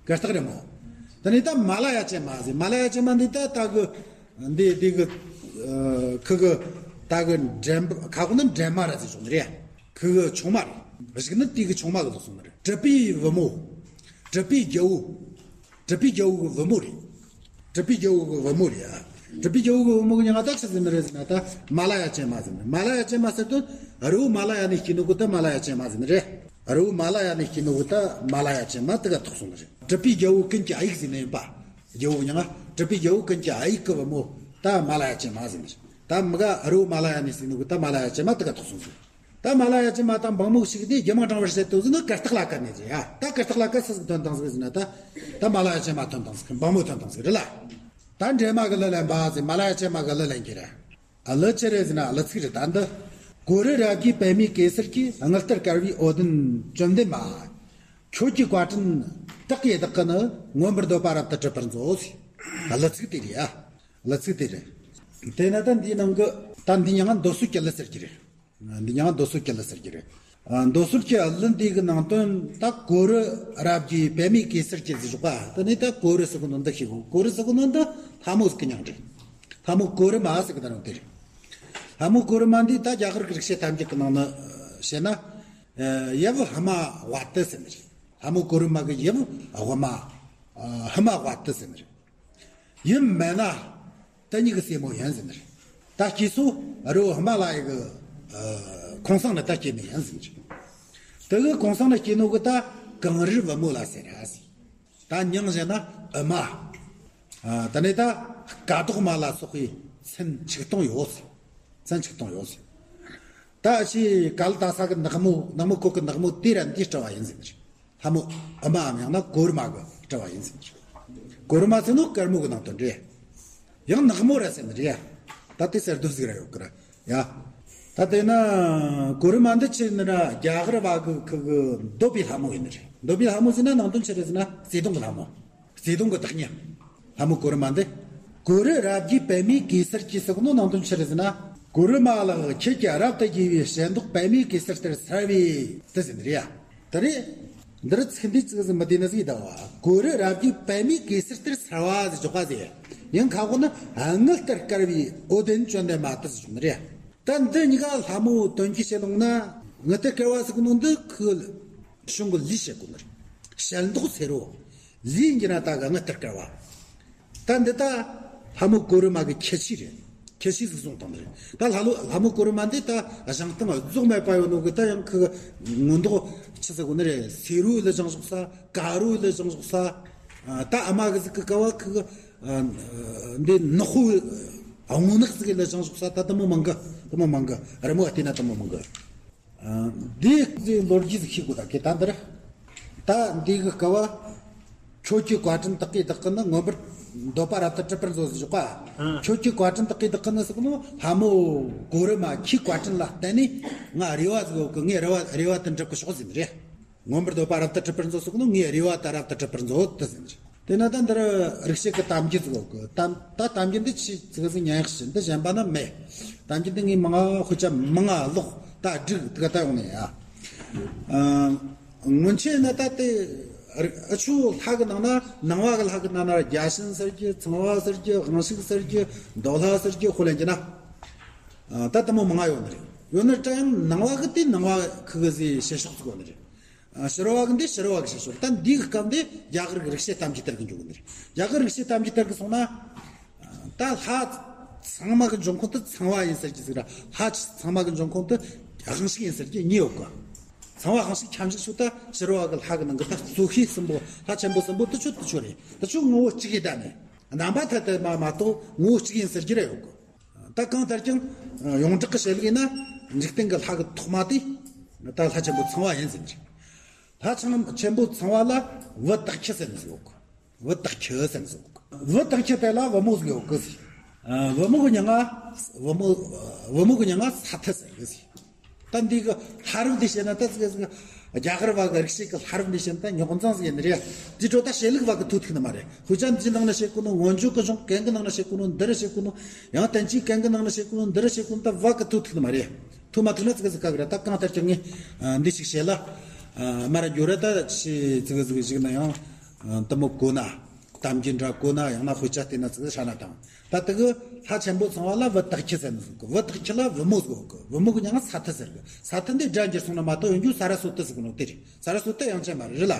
གར་སྟེགས་རེད་མོ། དེ་ནས་ད་མ་ལ་ཡ་ཅན་མ་ཟེར། མ་ལ་ཡ་ཅན་མ་འདི་ད་ད་གི་འདི་འདི་གི་ཁུ་གི་ད་གི་འདྲེན་ཁ་གོ་ནི་འདྲེན་མ་ར་ཟེར་བྱུང་ནི་རེད། ཁུ་གི་ཆུང་མ་རེད། རིགས་ནི་དེ་གི་ཆུང་མ་གི་ལོག་སོང་ནི་རེད། གྲུབ་པའི་བུ་མོ། གྲུབ་པའི་རྒྱལ་པོ། གྲུབ་པའི་རྒྱལ་པོ་གི་བུ་མོ་རེད། གྲུབ་པའི་རྒྱལ་པོ་གི་བུ་མོ་རེད་ཨ། གྲུབ་པའི་རྒྱལ་པོ་གི་བུ་མོ་གི་མྱིང་ང་ད་ཆི་ཟེར་ནི་རེད་ཟེར་ན། ད་མ་ལ་ཡ་ཅན་མ་ཟེར་ནི། མ་ལ་ཡ་ཅན་མ་ཟེར་དོན་རི་བོ་མ་ལ་ཡ་ནས་སྐྱེས་ནོ་གི་ད་མ་ལ་ཡ་ཅན་མ་ཟེར་ནི་རེད། རི་བོ་མ་ལ་ཡ་ནས་སྐྱེས་ནོ་གི་ད་མ་ལ་ཡ་ཅན་མ་དེ་ག་ཐོགས་སོང་ནི་རེད། གྲུབ་པའི་རྒྱལ་པོ་ཀུན་གྱི་ཨ་ཡིག་ཟེར་ནི་ཡིན་པ། རྒྱལ་པོ་གི་མྱིང་ང་གྲུབ་པའི་རྒྱལ་པོ་ཀུན་གྱི་ཨ་ཡིག་གི་བུ་མོ་ད་མ་ལ་ཡ་ཅན་མ་ཟེར་ནི་རེད། ད་མི་ག་རི་བོ་མ་ལ་ཡ་ནས་སྐྱེས་ནོ་གི་ད་མ་ལ་ཡ་ཅན་མ་དེ་ག་ཐོགས་སོང་ཟིག། ད་མ་ལ་ཡ་ཅན་མ་དང་འབངས་མོ་ཞིག་དེ་རྒྱུད་མང་དྲང་བར་བཤད་དོ་ཟེར་ནི་གར་སྟེགས་ལ་བཀལ་ནས་ཟེར་ཡ། ད་གར་སྟེགས་ལ་བཀལ་སུ་ཟིག་ཐོན་བཏང་ཟིག་ཟེར་ན། ད་ད་མ་ལ་ཡ་ཅན་མ་ཐོན་བཏང་ཟིག། འབངས་མོ་ཐོན་བཏང་ཟིག་རེད་ལ། ད་འདྲེ་མ་གི་གླུ་ལེན་པ་ཟེར། མ་ལ་ཡ་ཅན་མ་གི་གླུ་ལེན་གྱི་རེད། གླུ་ཅི་རེད་ཟེར་ན་གླུ་ཚིག་རེད། ད་འདི། གོ་རུ་རབ་རྒྱས་པདྨའི་གེ་སར་གྱིས། དངུལ་ལྟར་དཀར་བའི་འོད་ལྡན་བཅོམ་ལྡན་མ། ཁྱོད་ཀྱི་བཀའ་དྲིན་དག་གིས་བདག་གི་ནི། མངོན་པར་འདོད་པ་རབ་ཏུ་གྲུབ་པར་མཛོད་ཟེར། གླུ་ཚིག་དེ་རེད་ཡ། གླུ་ཚིག་དེ་རེད། དེ་ན་ད་འདིའི་ནང་གི་ད་འདི་མྱིང་ང་འདོད་གསོལ་གྱི་གླུ་ཟེར་གྱི་རེད། འདི་མྱིང་ང་འདོད་གསོལ་གྱི་གླུ་ཟེར་གྱི་རེད། ཨ། འདོད་གསོལ་གྱི་གླུ་འདི་གི་ནང་དོན་ད་གོ་རུ་རབ་རྒྱས་པདྨའི་གེ་སར་གྱིས་ཟེར་ཞོག་པ། ད་ནི་ད་གོ་རུ་ཟེར་གོ་ནོ་འདི་ཤེས་གོ། གོ་རུ་ཟེར་གོ་ནོ་འདི་ལྷ་མོ་ཟིག་གི་མྱིང་རེད། ལྷ་མོ་གོ་རུ་མ་ཟེར་གི་ད་རུང་དེ་རེད། ལྷ་མོ་གོ་རུ་མ་འདི་ད་རྒྱ་གར་གྱི་རིག་བྱེད་ཐམས་ཅད་ཀྱི་ནང་ན་བཤད་ན། ཨ། ཡབ་ཧི་མ་ཝ་ཏི་ཟེར་ནི་རེད། ལྷ་མོ་གོ་རུ་མ་གི་ཡབ་ཧི་མ། ཨ། ཧི་མ་ཝ་ཏི་ཟེར་ནི་རེད། ཡུམ་མེད་ན་དེ་གཉིས་ཀྱི་སྲས་མོ་ཡིན་ཟེར་ནི་རེད། ད་སྐྱེས་སོ་རི་བོ་ཧི་མ་ལ་ཡ་གི། ཨ། གུང་སེང་ནས་ད་སྐྱེས་ནི་ཡིན་ཟེར་ནི་རེད། དེ་གི་གུང་སེང་ནས་སྐྱེས་ནོ་གི་ད་གངས་རི་བུ་མོ་ལ་ཟེར་ར་ཟེར། ད་མྱིང་བཞག་ན་ཨུ་མ། ཨ། ད་ནི་ད་སྐ་ཐོག་མ་ལ་སོགས་པའི་མཚན་ཆིག་སྟོང་ཡོད་ཟེར། མཚན་ཆིག་སྟོང་ཡོད་ཟེར། ད་ཕྱིས་ཀ་ལི་ཏ་ས་གི་ནག་མོ། ནག་མོ་ཁོག་གི་ནག་མོ་དེ་ར་འདིས་སྤྲུལ་བ་ཡིན་ཟེར་ནི་རེད། ལྷ་མོ་ཨུ་མའམ་ཡང་ན་གོ་རུ་མ་གིས་སྤྲུལ་བ་ཡིན་ཟེར་གྱི། གོ་རུ་མ་ཟེར་ནོ་དཀར་མོ་གི་ནང་དོན་རེད། ཡང་ནག་མོ་ར་ཟེར་ནི་རེད། ད་དེ་ཟེར་དུས་ཟིག་ར་ཡོད་གི་ར་ཡ། ད་དེ་ན་གོ་རུ་མ་འདི་ཆི་ནི་ར་རྒྱ་གར་བ་གི་ཁུ་གི་འདོད་པའི་ལྷ་མོ་ཡིན་ནི་རེད། འདོད་པའི་ལྷ་མོ་ཟེར་ན་ནང་དོན་ཆི་རེད་ཟེར་ན་བརྩེ་དུང་གི་ལྷ་མོ། བརྩེ་དུང་གི་བདག་ཉིད། ལྷ་མོ་གོ་རུ་མ་འདི། གོ་རུ་རབ་རྒྱས་པདྨའི་གེ་སར་གྱིས་ཟེར་གོ་ནོ་ནང་དོན་ཆི་རེད་ཟེར་ན། གོ་རུ་མ་ལགས་ཁྱེད་ཀྱི་རབ་ཏུ་རྒྱས་པའི་ཞལ་མདོག་པདྨའི་གེ་སར་ལྟར་གསལ་བས་དེ་ཟེར་ནི་རེད་ཡ། དེ་རེད། འདི་རུ་ཚིག་འདི་ཙིག་ཟིག་མི་བདེ་ནི་ཟིག་ཡིན་ད་བ། གོ་རུ་རབ་རྒྱས་པདྨའི་གེ་སར་ལྟར་གསལ་བ་ཟེར་ཆོག་ག་ཟེར། ཡང་ཁ་བོ་ནི་དངུལ་ལྟར་དཀར་བའི་འོད་ལྡན་བཅོམ་ལྡན་མ་དེ་ཟེར་ཆོག་ནི་རེད། ད་འདི་གཉིས་ཀ་ལྷ་མོ་དོན་གྱིས་བཤད་ལོང་ན། དངུལ་ལྟར་དཀར་བ་ཟེར་གོ་ནོ་འདི་ཁུ་གཞུང་གི་ལུས་བཤད་གོ་ནི་རེད། ཞལ་མདོག་སེར་བོ། ལུས་ཡིན་གྱི་ན་ད་ག་དངུལ་ལྟར་དཀར་བ། ད་འདི་ད་ལྷ་མོ་གོ་རུ་མ་གི་ཁྱད་ཆོས་རེད། ཁྱད་ཆོས་ཟིག་བཟུང་བཏང་ནི་རེད། ད་ལྷ་ལོ་ལྷ་མོ་གོ་རུ་མ་འདི་ད་བཞེངས་སྟངས་རྫོགས་མེད་པ་ཡོད་ནོ་གི། ད་ཡང་ཁུ་ངོ་མདོག་ཆི་ཟེར་གོ་ནི་རེད། སེར་བོ་ལ་བཞེངས་བཞག་ས། དཀར་བོ་ལ་བཞེངས་བཞག་ས། ད་ཨ་མ་གི་ཟིག་གི་ཀ་བ་ཁུ་གི། ཨ། འདི་ནག་པོ། སྔོ་ནག་ཟིག་ལ་བཞེངས་བཞག་ས། ད་དེ་མོ་མང་གི། དེ་མོ་མང་གི། རི་མོ་བལྟས་ན་དེ་མོ་མང་གི། ཨ། འདི་ལོ་རྒྱུས་ཟིག་ཤེས་དགོས་ད་གི། ད་འདིར། ད་འདི་གི་སྐབས་བ། ཁྱོད་ཀྱི་བཀའ་དྲིན་དག་གིས་བདག་གི་ནི། མངོན་པར་འདོད་པ་རབ་ཏུ་གྲུབ་པར་མཛོད་ཟེར་ཞོག་པ། ཨ། ཁྱོད་ཀྱི་བཀའ་དྲིན་དག་གིས་བདག་གི་ནི་ཟེར་གོ་ནོ་ལྷ་མོ་གོ་རུ་མ་ཁྱེད་བཀའ་དྲིན་ལ་བརྟེན་ནས་ང་རེ་བ་ཟིག་ཡོད་གི། ངའི་རེ་བ་རེ་བ་དེ་འགྲུབ་གི་ཤོག་ཟེར་ནི་རེད། མངོན་པར་འདོད་པ་རབ་ཏུ་གྲུབ་པར་མཛོད་ཟེར་གོ་ནོ་ངའི་རེ་བ་ད་རབ་ཏུ་གྲུབ་པར་མཛོད་དེ་ཟེར་ནི་རེད། དེ་ན་ད་འདིར་རིག་བྱེད་ཀྱི་གཏམ་རྒྱུད་ཟིག་ཡོད་གི། གཏམ་ད་གཏམ་རྒྱུད་འདི་ཆི་ཟིག་ཟིག་ཉན་ཡག་ཞིག་འདི་གཞན་པ་ན་མེད། གཏམ་རྒྱུད་འདི་ངས་མང་ང་དཔེ་ཆ་མང་ང་ཀློག་ད་བསྒྲིགས་དེ་ག་ད་ཡོང་ནས་ཡ། ཨ། སྔོན་ཆད་ན་ད་དེ་ཨ་ཆོ་ལྷ་གི་ནང་ན་ནང་བ་གི་ལྷ་གི་ནང་ན་བརྒྱ་བྱིན་ཟེར་གི། ཚངས་པ་ཟེར་གི། དབང་ཕྱུག་ཟེར་གི། འདོད་ལྷ་ཟེར་གི། དཔེ་ལེན་གྱི་ན། ཨ། ད་དེ་མོ་མང་ང་ཡོད་ནི་རེད། ཡོད་ནི་ད་ཡང་ནང་བ་གི་དེ་ནང་བ་ཁུ་གི་ཟིག་བྱེད་ཕྱོགས་ཟིག་ཡོད་ནི་རེད། ཕྱི་རོལ་བ་གི་འདི་ཕྱི་རོལ་བ་གི་བྱེད་ཕྱོགས། ད་འདི་གི་སྐབས་འདི་རྒྱ་གར་གི་རིག་བྱེད་གཏམ་རྒྱུད་ལྟར་གི་འཇོག་གི་འདི་རེད། རྒྱ་གར་རིག་བྱེད་གཏམ་རྒྱུད་ལྟར་གི་སོང་ན། ད་ལྷ་ཚང་མ་གི་འབྱུང་ཁུངས་དེ་ཚངས་པ་ཡིན་ཟེར་གི་ཟིག་ར། ལྷ་ཚང་མ་གི་འབྱུང་ཁུངས་དེ་དབང་ཕྱུག་ཡིན་ཟེར་གི་གཉིས་ཡོད་གི། ཚངས་པ་དབང་ཕྱུག་ཁྱབ་འཇུག་ཆོ་ད་ཕྱི་རོལ་བ་གི་ལྷ་གི་ནང་གི་ད་གཙོ་ཤོས་གསུམ་པོ། ལྷ་ཆེན་པོ་གསུམ་པོ་དེ་ཆོ་དེ་ཆོ་རེད། དེ་ཆོ་ངོ་བོ་གཅིག་གི་ད་ནི། རྣམ་པ་ཐ་དད་མ་མ་གཏོགས་ངོ་བོ་གཅིག་ཡིན་ཟེར་གི་ར་ཡོད་གི། ད་གང་ལྟར་ཀྱང་ཡོངས་གྲགས་ཀྱི་བཤད་ལུགས་ཡིན་ན། འཇིག་རྟེན་གྱི་ལྷ་གི་ཐོག་མ་དེ་ད་ལྷ་ཆེན་པོ་ཚངས་པ་ཡིན་ཟེར་གྱི། ལྷ་ཆེན་ཆེན་པོ་ཚངས་པ་ལ་བུ་དྭགས་ཁྱི་ཟེར་ནི་ཟིག་ཡོད་གི། བུ་དྭགས་ཁྱི་ཟེར་ནི་ཟིག་ཡོད་གི། བུ་དྭགས་ཁྱི་དེ་ལ་བུ་མོ་ཟིག་ཡོད་གི་ཟེར། ཨ། བུ་མོ་གི་མྱིང་ང་། བུ་མོ། བུ་མོ་གི་མྱིང་ང་ས་ཐི་ཟེར་གི་ཟེར། ད་འདི་གི་ལྷ་རབས་འདི་བཤད་ན་ད་ཟིག་ཟིག་རྒྱ་གར་བ་གི་རིག་བྱེད་ཀྱི་ལྷ་རབས་འདི་བཤད་ན་ད་རྙོག་འཛིང་ཟིག་ཡིན་ནི་རེད། འདི་འཕྲོ་ད་བཤད་ལུགས་བ་གི་ཐུག་ཐུག་ནི་མ་རེད། དཔེ་ཆ་འདི་ནང་ན་བཤད་གོ་ནོ། སྔོན་བྱོན་གི་གཞུང་གན་གི་ནང་ན་བཤད་གོ་ནོ། འདི་རུ་བཤད་གོ་ནོ། ཡང་བསྟན་བཅོས་གན་གི་ནང་ན་བཤད་གོ་ནོ། འདི་རུ་བཤད་གོ་ནོ། ད་བ་གི་ཐུག་ཐུག་ནི་མ་རེད། ཐུག་མ་ཐུག་ན་ཙི་གེ་ཟིག་དཀའ་གི་རེད། ད་གང་ལྟར་ཀྱང་ངས་འདི་ཞིག་བཤད་ལ། མར་འགྱོ་ར། ད་ཆི་ཙི་གེ་ཟིག་ཞིག་ན་ཡང་དེ་མོ་གོ་ན། གཏམ་རྒྱུད་འདྲ་གོ་ན། ཡང་ན་དཔེ་ཆ་བལྟས་ན་ཙི་གེ་ཧྲ་ན་དང་། ད་དེ་གི་ལྷ་ཆེན་པོ་ཚངས་པ་ལ་བུ་དྭགས་ཁྱི་ཟེར་ནི་ཟིག་གི། བུ་དྭགས་ཁྱི་ལ་བུ་མོ་ཟིག་གི། བུ་མོ་གི་མྱིང་ང་ས་ཐི་ཟེར་གི། ས་ཐི་འདི་སྒྲ་འགྱུར་སོང་ན་མ་གཏོགས་ཡོང་རྒྱུ་ས་ར་སོ་ཏི་ཟེར་གི་ནོ་དེ་རེད། ས་ར་སོ་ཏི་དབྱངས་ཅན་མ་རེད་ལ།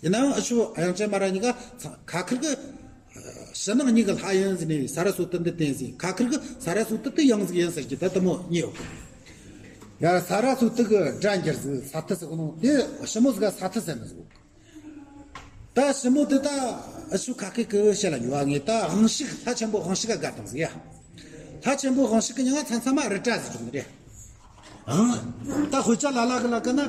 ཡིན་ནའང་ཨ་ཆོ་དབྱངས་ཅན་མ་ར་གཉིས་ཀ་ཚང་ཁ་ཁེར་གི་ ཕྱི་ནང་གཉིས་ཀྱི་ལྷ་ཡིན་ཟེར་ནས་ས་ར་སུ་ཏི་འདི་བསྟེན་ཟིན། ཁ་ཁེར་གི་ས་ར་སུ་ཏི་དེ་ཡང་ཟིག་ཡིན་ཟེར་གྱི་ད་དེ་མོ་རྙེད་ཡོད་གི། ཡ་ས་ར་སུ་ཏི་གི་སྒྲ་འགྱུར་ཟིག་ས་ཏི་ཟེར་གི་ནོ་དེ་ཞི་མོ་ཟིག་ག་ས་ཏི་ཟེར་ནི་ཟིག་ད་ཞི་མོ་དེ་ད་ཨ་ཤུ་ཁ་ཁེ་གི་བཤད་ལ་ཉོ་བ་ངས་ད་དབང་ཕྱུག་ལྷ་ཆེན་པོ་དབང་ཕྱུག་ག་དགའ་དང་ཟིག་ཡ། ལྷ་ཆེན་པོ་དབང་ཕྱུག་གི་མྱིང་ང་མཚན་མཚན་མ་རི་བཀྲ་ཟེར་གྱི་ནི་རེད། ཨང་། ད་དཔེ་ཆ་ལ་ལ་གི་ལ་ཀ་ན།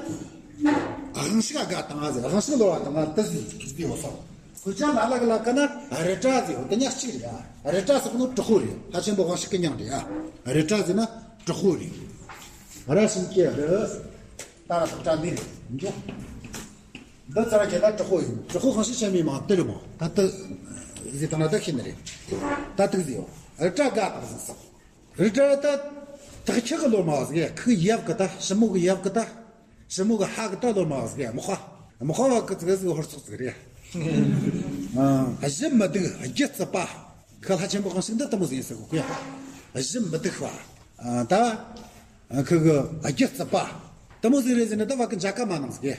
དབང་ཕྱུག་ག་དགའ་དང་ཟེར། དབང་ཕྱུག་གློ་བ་དང་ང་ཏི་ཟིག་ཟིག་ཡོད་སོང་། དཔེ་ཆ་ལ་ལ་གི་ལ་ཀ་ན་རི་བཀྲ་ཟིག་ཡོད། དེ་ཉག་གཅིག་རེད་ཡ། རི་བཀྲ་ཟེར་གི་ནོ་དྲག་པོ་རེད། ལྷ་ཆེན་པོ་དབང་ཕྱུག་གི་མྱིང་རེད་ཡ། རི་བཀྲ་ཟེར་ན་དྲག་པོ་རེད། ར་ཤིང་སྐྱེ་རི། ད་ར་དྲག་བཀྲ་འདི་རེད་འཇོག་འདི་ཚར་ཁྱེད་ད་དྲག་པོ་ཡིན། དྲག་པོ་དབང་ཕྱུག་ཆེན་མོའི་མིང་དེ་རེད་མོ། ད་ཏི་ཟིག་དང་ན་ད་ཤེས་ནི་རེད། ད་ཏི་ཟིག་ཡོད། རི་བཀྲ་དགའ་དང་ཟིག་སོང་། རི་བཀྲ་ད་དག་ཁྱི་གི་ལོ་མ་ཟིག་ཡ། ཁི་ཡབ་གི་ད་ཞི་མོ་གི་ཡབ་གི་ད། ཞི་མོ་གི་ཕ་གི་ད་ལོ་མ་ཟིག་ཡ། མོ་ཁ་མོ་ཁ་བ་གི་ཙི་གི་ཧོར་ཚོགས་ཙི་རེད། ཨ་གཞི་མི་སྡུག་རྒྱུ་རྩུབ་པ། ཁི་ལྷ་ཆེན་པོ་དབང་ཕྱུག་འདི་དེ་མོ་ཟིག་ཡིན་ཟེར་གོ་གི་ཡ། གཞི་མི་སྡུག་པ། ཨ་ད་ཁི་གི་རྒྱུ་རྩུབ་པ། དེ་མོ་ཟིག་རེད་ཟེར་ནས་ད་བ་གི་འཇའ་ཀ་མ་ནང་ཟིག་ཡ།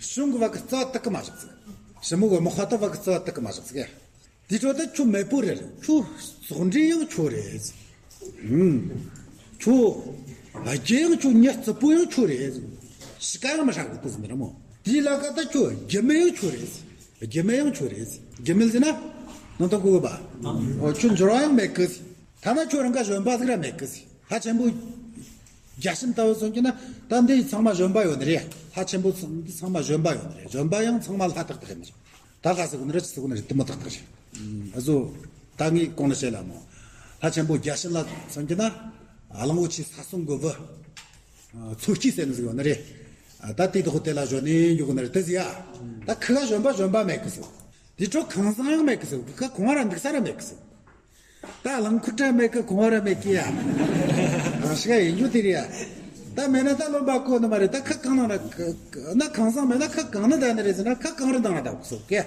གཞུང་གི་བ་གི་རྩ་བ་དག་གི་མ་བཞག་ཟིག་ཞི་མོ་གི་མོ་ཁ་ད་བ་གི་རྩ་བ་དག་གི་མ་བཞག་ཟིག་ཡ། དེ་ཁྱོད་ད་ཁྱོད་མེད་པོ་རེད། ཁྱོད་ཟོག་འདྲེ་ཡང་ཁྱོད་རེད། ཨུམ། ཁྱོད་རྒྱུ་ཡང་ཁྱོད་ཉ་རྩུབ་པོ་ཡང་ཁྱོད་རེད། ཤི་ཀ་ཡང་མི་ཧྲག་གི་དུ་ཟིན་ར་མོ། དེའི་ལ་ཀ་ད་ཁྱོད་རྒྱུ་མེད་ཡང་ཁྱོད་རེད། རྒྱུ་མེད་ཡང་ཁྱོད་རེད། རྒྱུ་མེད་ཟེར་ན་ནང་དོན་གོ་གི་པ། ཨོ་ཁྱོད་འབྱོར་བ་ཡང་མེད་གི། ཐ་ན་ཁྱོད་རང་ག་གཞོན་པ་ཟིག་ར་མེད་གི། ལྷ་ཆེན་པོ་རྒྱ་ཆེན་ལྟ་བུ་མཚོན་གྱི་ན་ད་འདི་ཚང་མ་གཞོན་པ་ཡོད་ནི་རེད། ལྷ་ཆེན་པོ་ཚང་འདི་ཚང་མ་གཞོན་པ་ཡོད་ནི་རེད། གཞོན་པ་ཡང་ཚང་མ་ལྷ་ཏག་ཏག་ཡིན་ནི་རེད། ད་ལྷ་ཟེར་གོ་ནི་རེད། ཅི་ཟེར་གོ་ནི་རེད། དེ་མོ་ཏག་ཏག་རེད། ཨ་ཟོ། ད་ངས་གོང་ནས་བཤད་ལ་མོ། ལྷ་ཆེན་པོ་བརྒྱ་བྱིན་ལ་མཚོན་གྱི་ན། གླང་པོ་ཆེ་ས་སྲུང་གི་བུ། མཚོ་སྐྱེས་ཟེར་ནི་ཟིག་ཡོད་ནི་རེད། ད་དེ་དག་དེ་ལ་བཞོན་ནས་འཇུག་གོ་ནི་རེད་དེ་ཟིག་ཡ། ད་ཁི་ག་གཞོན་པ་གཞོན་པ་མེད་གི་ཟིག་དེ་ཁྲོ་ཁང་བཟང་ཡང་མེད་གི་ཟིག་ཁ་གོང་བ་ར་འདུག་ས་ར་མེད་གི་ཟིག་ད་རླངས་འཁོར་འདྲ་མེད་གི་གོང་བ་ར་མེད་གི་ཡ། རང་ཤི་ག་ཡིན་རྒྱུ་དེ་རེད་ཡ། ད་མེད་ན་ད་རློན་པ་གོ་ནི་མ་རེད། ད་ཁ་གང་ནང་ར་ན་ཁང་བཟང་མེད་ན་ཁ་གང་ནི་ད་ནི་རེད་ཟེར་ན་ཁ་གང་རི་དང་ར་ད་གི་སོ་གི།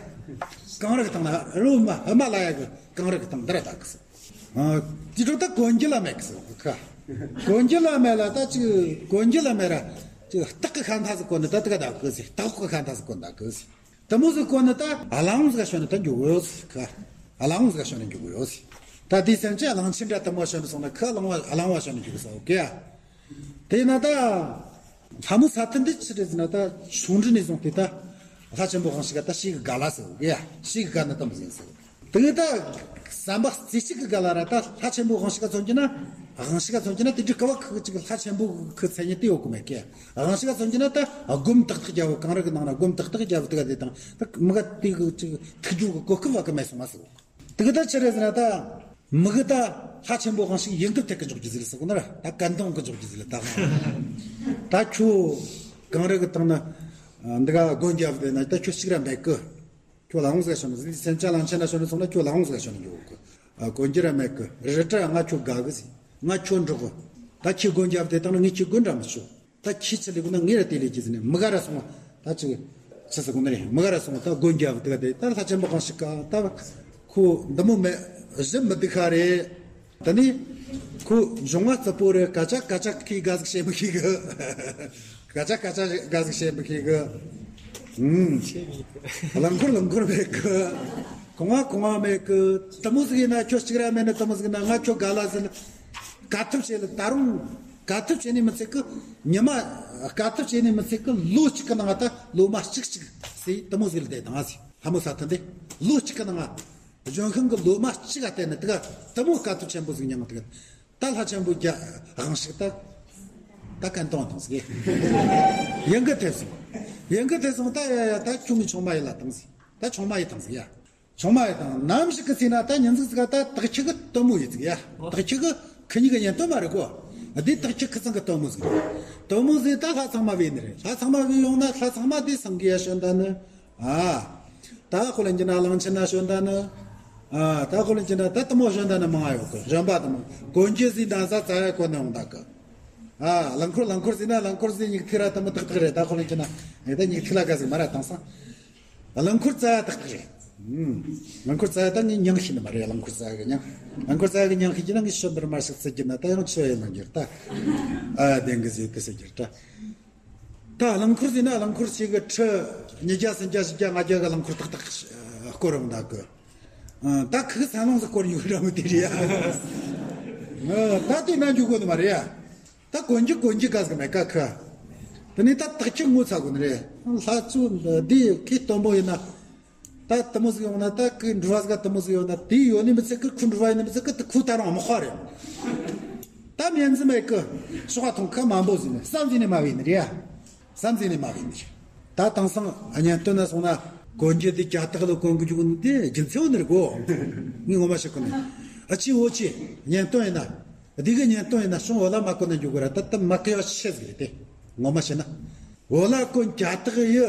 གང་རི་གི་དང་ན་རུ་མ་ཧི་མ་ལ་ཡ་གི་གང་རི་གི་དང་འདི་ར་ད་གི་སོ། དེ་འཕྲོ་ད་གོན་རྒྱུ་ལ་མེད་གི་སོ་ཁ། གོན་རྒྱུ་ལ་མེད་ལ་ད་ཅིག་གོན་རྒྱུ་ལ་མེད་ར་ཅིག་སྟག་གི་ཤ་མཐའ་ཟིག་གོན་ནི་ད་དི་ག་ད་གི་སོ། སྟག་གི་ཤ་མཐའ་ཟིག་གོན་ད་གི་སོ། དེ་མོ་ཟིག་གོན་ནི་ད་གླང་ཟིག་ག་ཞོན་ནི་ད་འགྱོ་གི་ཡོད་ཟིག་གླང་ཟིག་ག་ཞོན་ནི་འགྱོ་གི་ཡོད་ཟིག་ད་དེའི་སེམས་ཅན་གླང་ཆེན་འདྲ་དེ་མོ་ཞོན་ནི་སོང་ན་ཁི་གླང་བ་གླང་བ་ཞོན་ནི་འགྱོ་གི་ཟིག་ཨོ་ཀེ་ཡ། དེ་ན་ད་ལྷ་མོ་ས་ཐན་འདི་ཆི་རེད་ཟེར་ན་ད་ཆུང་འདྲི་ནས་བཟུང་སྟེ་ད་ལྷ་ཆེན་པོ་དབང་ཕྱུག་ག་ད་ཤེས་གི་ག་ལ་ཟེར་ཨོ་ཀེ་ཡ། ཤེས་གི་ག་ནི་ད་མི་ཟིན་ཟེར། དེ་གི་ད་བསམ་པ་རྩེ་གཅིག་གི་ག་ལ་ར་ད་ལྷ་ཆེན་པོ་དབང་ཕྱུག་ག་མཚོན་གྱི་ན། དབང་ཕྱུག་ག་མཚོན་གྱི་ན་དེ་འདྲའི་ཀ་བ་ཁི་གཅིག་ལྷ་ཆེན་པོ་གི་མཚན་ཉིད་དེ་ཡོད་གི་མེད་ཀི། དབང་ཕྱུག་ག་མཚོན་གྱི་ན་ད་སྒོམ་ཏག་ཏག་རྒྱབ་བོ་གངས་རི་གི་ནང་ན་སྒོམ་ཏག་ཏག་རྒྱབ་བོ་དེ་ག་དེ་དང་ད་མི་ག་དེ་གི་གཅིག་ཐུག་རྒྱུ་གི་གོ་སྐབས་བ་གི་མེད་སོང་མ་སོང་། དེ་གི་ད་ཆི་རེད་ཟེར་ན་ད་མི་གི་ད་ལྷ་ཆེན་པོ་དབང་ཕྱུག་ཡིན་གི་ཐེག་གི་འཇོག་རྒྱུ་ཟིག་ལ་ཟེར་གོ་ན་ར་ད་གན་དོང་གི་འཇོག་རྒྱུ་ཟིག་ལ་ད། ད་ཁྱོད་གངས་རི་གི་སྟེང་ན་འདི་ག་སྒོམ་རྒྱབ་བོ་དེ་ན་ད་ཁྱོད་གཅིག་ར་མེད་གི། ཁྱོད་ལ་འོང་ཟེར་ཤོད་ནི་ཟིག་སེམས་ཅན་གླང་ཆེན་ན་ཤོད་ནི་སོང་ན་ཁྱོད་ལ་འོང་ཟེར་ཤོད་ནི་འགྱོ་གི། ཨ་གོན་རྒྱུ་ར་མེད་གི། རི་བཀྲ་ང་ཁྱོད་དགའ་གི་ཟིག་ང་ཁྱོད་འགྲོགས་གི། ད་ཁྱི་སྒོམ་རྒྱབ་དེ་དང་ན་ངས་ཁྱི་སྒོམ་འདྲ་མི་ཆོག་ད་ཁྱི་ཆི་ལས་གོ་ན་ངས་ར་དེ་ལས་ཀྱི་ཟིན་ནས་མི་ག་ར་སོང་། ད་ཅིག་ཆི་ཟེར་གོ་ནི་རེད། མི་ག་ར་སོང་ད་སྒོམ་རྒྱབ་དེ་ག་དེ་ད་ལྷ་ཆེན་པོ་གང་ཞིག་ག་ད་ཁོ་འདི་མོ་མེད་གཞི་མི་སྡུག་ཁ་རེད། ད་ནི་ཁོ་འབྱུང་བ་རྩུབ་པོ་རེད། སྐད་ཆ་སྐད་ཆ་ཁོས་དགའ་ཟིག་བཤད་མི་ཤེས་གི། སྐད་ཆ་སྐད་ཆ་དགའ་ཟིག་བཤད་མི་ཤེས་གི། ཨུམ། རླངས་འཁོར་རླངས་འཁོར་མེད་གི། གོང་བ་གོང་བ་མེད་གི། དེ་མོ་ཟིག་ཡིན་ན་ཁྱོད་གཅིག་ར་མེད་ན་དེ་མོ་ཟིག་ཡིན་ན་ང་ཁྱོད་དགའ་ལ་ཟིན། དཀའ་ཐུབ་བྱེད་ལ་ད་རུང་དཀའ་ཐུབ་བྱེད་ནི་མི་ཚད་གི། ཉི་མ་དཀའ་ཐུབ་བྱེད་ནི་མི་ཚད་གི། ལོ་གཅིག་གི་ནང་ད་ལོ་མ་གཅིག་གཅིག་ཟེར་དེ་མོ་ཟིག་ལ་བསྡད་དང་ཟེར། ལྷ་མོ་ས་ཐན་དེ་ལོ་གཅིག་གི་ནང་ལྗོན་ཤིང་གི་ལོ་མ་གཅིག་ག་བལྟས་ནས་དེ་ག་དེ་མོ་དཀའ་ཐུབ་ཆེན་པོ་ཟིག་མྱངས་དེ་ག་ད་ལྷ་ཆེན་པོ་རྒྱ་དབང་ཕྱུག་ད་ད་གན་དོང་དང་ཟིག་ཡང་གི་ཐེབས་སོང་། ཡང་གི་ཐེབས་སོང་། ད་ཡ་ཡ་ད་ཁྱོད་ངའི་ཆུང་མ་ཡིན་ལ་དང་ཟིག་ད་ཆུང་མ་ཡིན་དང་ཟིག་ཡ། ཆུང་མ་ཡིན་དང་ནམ་ཞིག་གི་ཚེ་ན་ད་ཉིན་ཟིག་ཟིག་ག་ད་དག་ཁྱི་གི་དོ་མོ་ཡིན་ཟིག་ཡ། དག་ཁྱི་གི་ཁི་གཉིས་གི་ཉན་དོ་མ་རེད་གོ། འདི་དག་ཁྱི་ཁི་ཚང་གི་དོ་མོ་ཟིག་རེད། དོ་མོ་ཟིག་ད་ལྷ་ཚང་མ་བས་ནི་རེད། ལྷ་ཚང་མ་བས་ཡོང་ན་ལྷ་ཚང་མ་དེ་སངས་རྒྱས་ཡ་ཞོན་ད་ནི། ཨ། ད་ཁོ་ལ་འགྱུར་ན་གླང་ཆེན་ན་ཞོན་ད་ནི། ཨ། ད་ཁོ་ལ་འགྱུར་ན་ད་དེ་མོ་ཞོན་ད་ནི་མང་ཡོད་གི། ཞོན་པ་དེ་མོ་གོན་རྒྱུ་ཟིག་ན་ས་རྩ་ཡ་གོན་ནས་འོང་ད་གི། ཨ། རླངས་འཁོར་རླངས་འཁོར་ཟིག་ན་རླངས་འཁོར་ཟིག་མིག་ཐིག་ར་དེ་མོ་ཏག་ཏག་རེད། ད་ཁོ་ལ་འགྱུར་ན་ངས་ད་མིག་ཐིག་ལ་ག་ཟིག་མ་ར་བཏང་སང་། རླངས་འཁོར་རྩ་ཡ་ཏག་ཏག་རེད། ཨུམ། རླངས་འཁོར་རྩ་ཡ་ད་ངས་མྱིང་ཤེས་ནི་མ་རེད། རླངས་འཁོར་རྩ་ཡ་གི་མྱིང་། རླངས་འཁོར་རྩ་ཡ་གི་མྱིང་ཤེས་ཀྱི་ན་ངས་ཤོད་འདིར་མར་ཞིག་བརྩི་རྒྱུ་ན་ད་ཡང་ཆི་ཡིན་ནོ་འགྱུར་ད། ཨ་བདེན་གི་ཟེར་དེ་ཟེར་རྒྱུར་ད། ད་རླངས་འཁོར་ཟེར་ན་རླངས་འཁོར་ཞིག་གི་ཁྲི་ཉིས་བརྒྱ་སུམ་བརྒྱ་བཞི་བརྒྱ་ལྔ་བརྒྱ་གི་རླངས་འཁོར་ཏག་ཏག་སྐོར་རུང་ད་གི། ཨ། ད་ཁུ་སན་ལོང་ཟིག་སྐོར་ཡོད་ར་མི་དེ་རེད་ཡ། ཨ། ད་དེ་ན་འཇུག་གོ་ནི་མ་རེད་ཡ། ད་གོན་རྒྱུ་གོན་རྒྱུ་ག་ཟིག་མེད་ཀ་ཁུ། དེ་ནས་ད་དག་ཆུ་ངོ་ཚ་གོ་ནི་རེད། ལྷ་ཚོ་འདི་ཁི་སྟོན་པོ་ཡིན་ན། ད་དེ་མོ་ཟིག་ཡོང་ན། ད་ཁི་འགྲུལ་བ་ཟིག་དེ་མོ་ཟིག་ཡོང་ན། དེ་ཡོད་ནི་མི་ཚད་ཀི། ཁུ་འགྲུལ་བ་ཡིན་ནི་མི་ཚད་ཀི། དེ་ཁུ་ད་རུང་མི་ཁ་རེད། ད་མེད་ཟིག་མེད་ཀི། ཤོག་ཐོང་ཁ་མང་པོ་ཟིག་ནི་བསམ་ཟིག་ནི་མ་བས་ནི་རེད་ཡ། བསམ་ཟིན་ནས་མ་བིན་ནི། ད་དེང་སང་གཉེན་སྟོན་ན་སོང་ན་གོན་རྒྱུ་དེ་ཇ་སྟག་ལ་གོན་གི་འཇུག་ནི་དེ་རྒྱུ་མཚན་ཡོད་ནི་རེད་གོ། ངས་ངོ་མ་བཤད་གོ་ནི། ཨ་ཅི་འོ་ཅི་གཉེན་སྟོན་ཡིན་ན། འདི་གི་གཉེན་སྟོན་ཡིན་ན་ཤོང་འོ་ལ་མ་གོན་ན་འཇུག་གི་ར། ད་ད་མ་གི་ཡ་ཆེ་ཟིག་རེད་དེ། ངོ་མ་བཤད་ན། འོ་ལ་གོན་ཇ་སྟག་ཡི་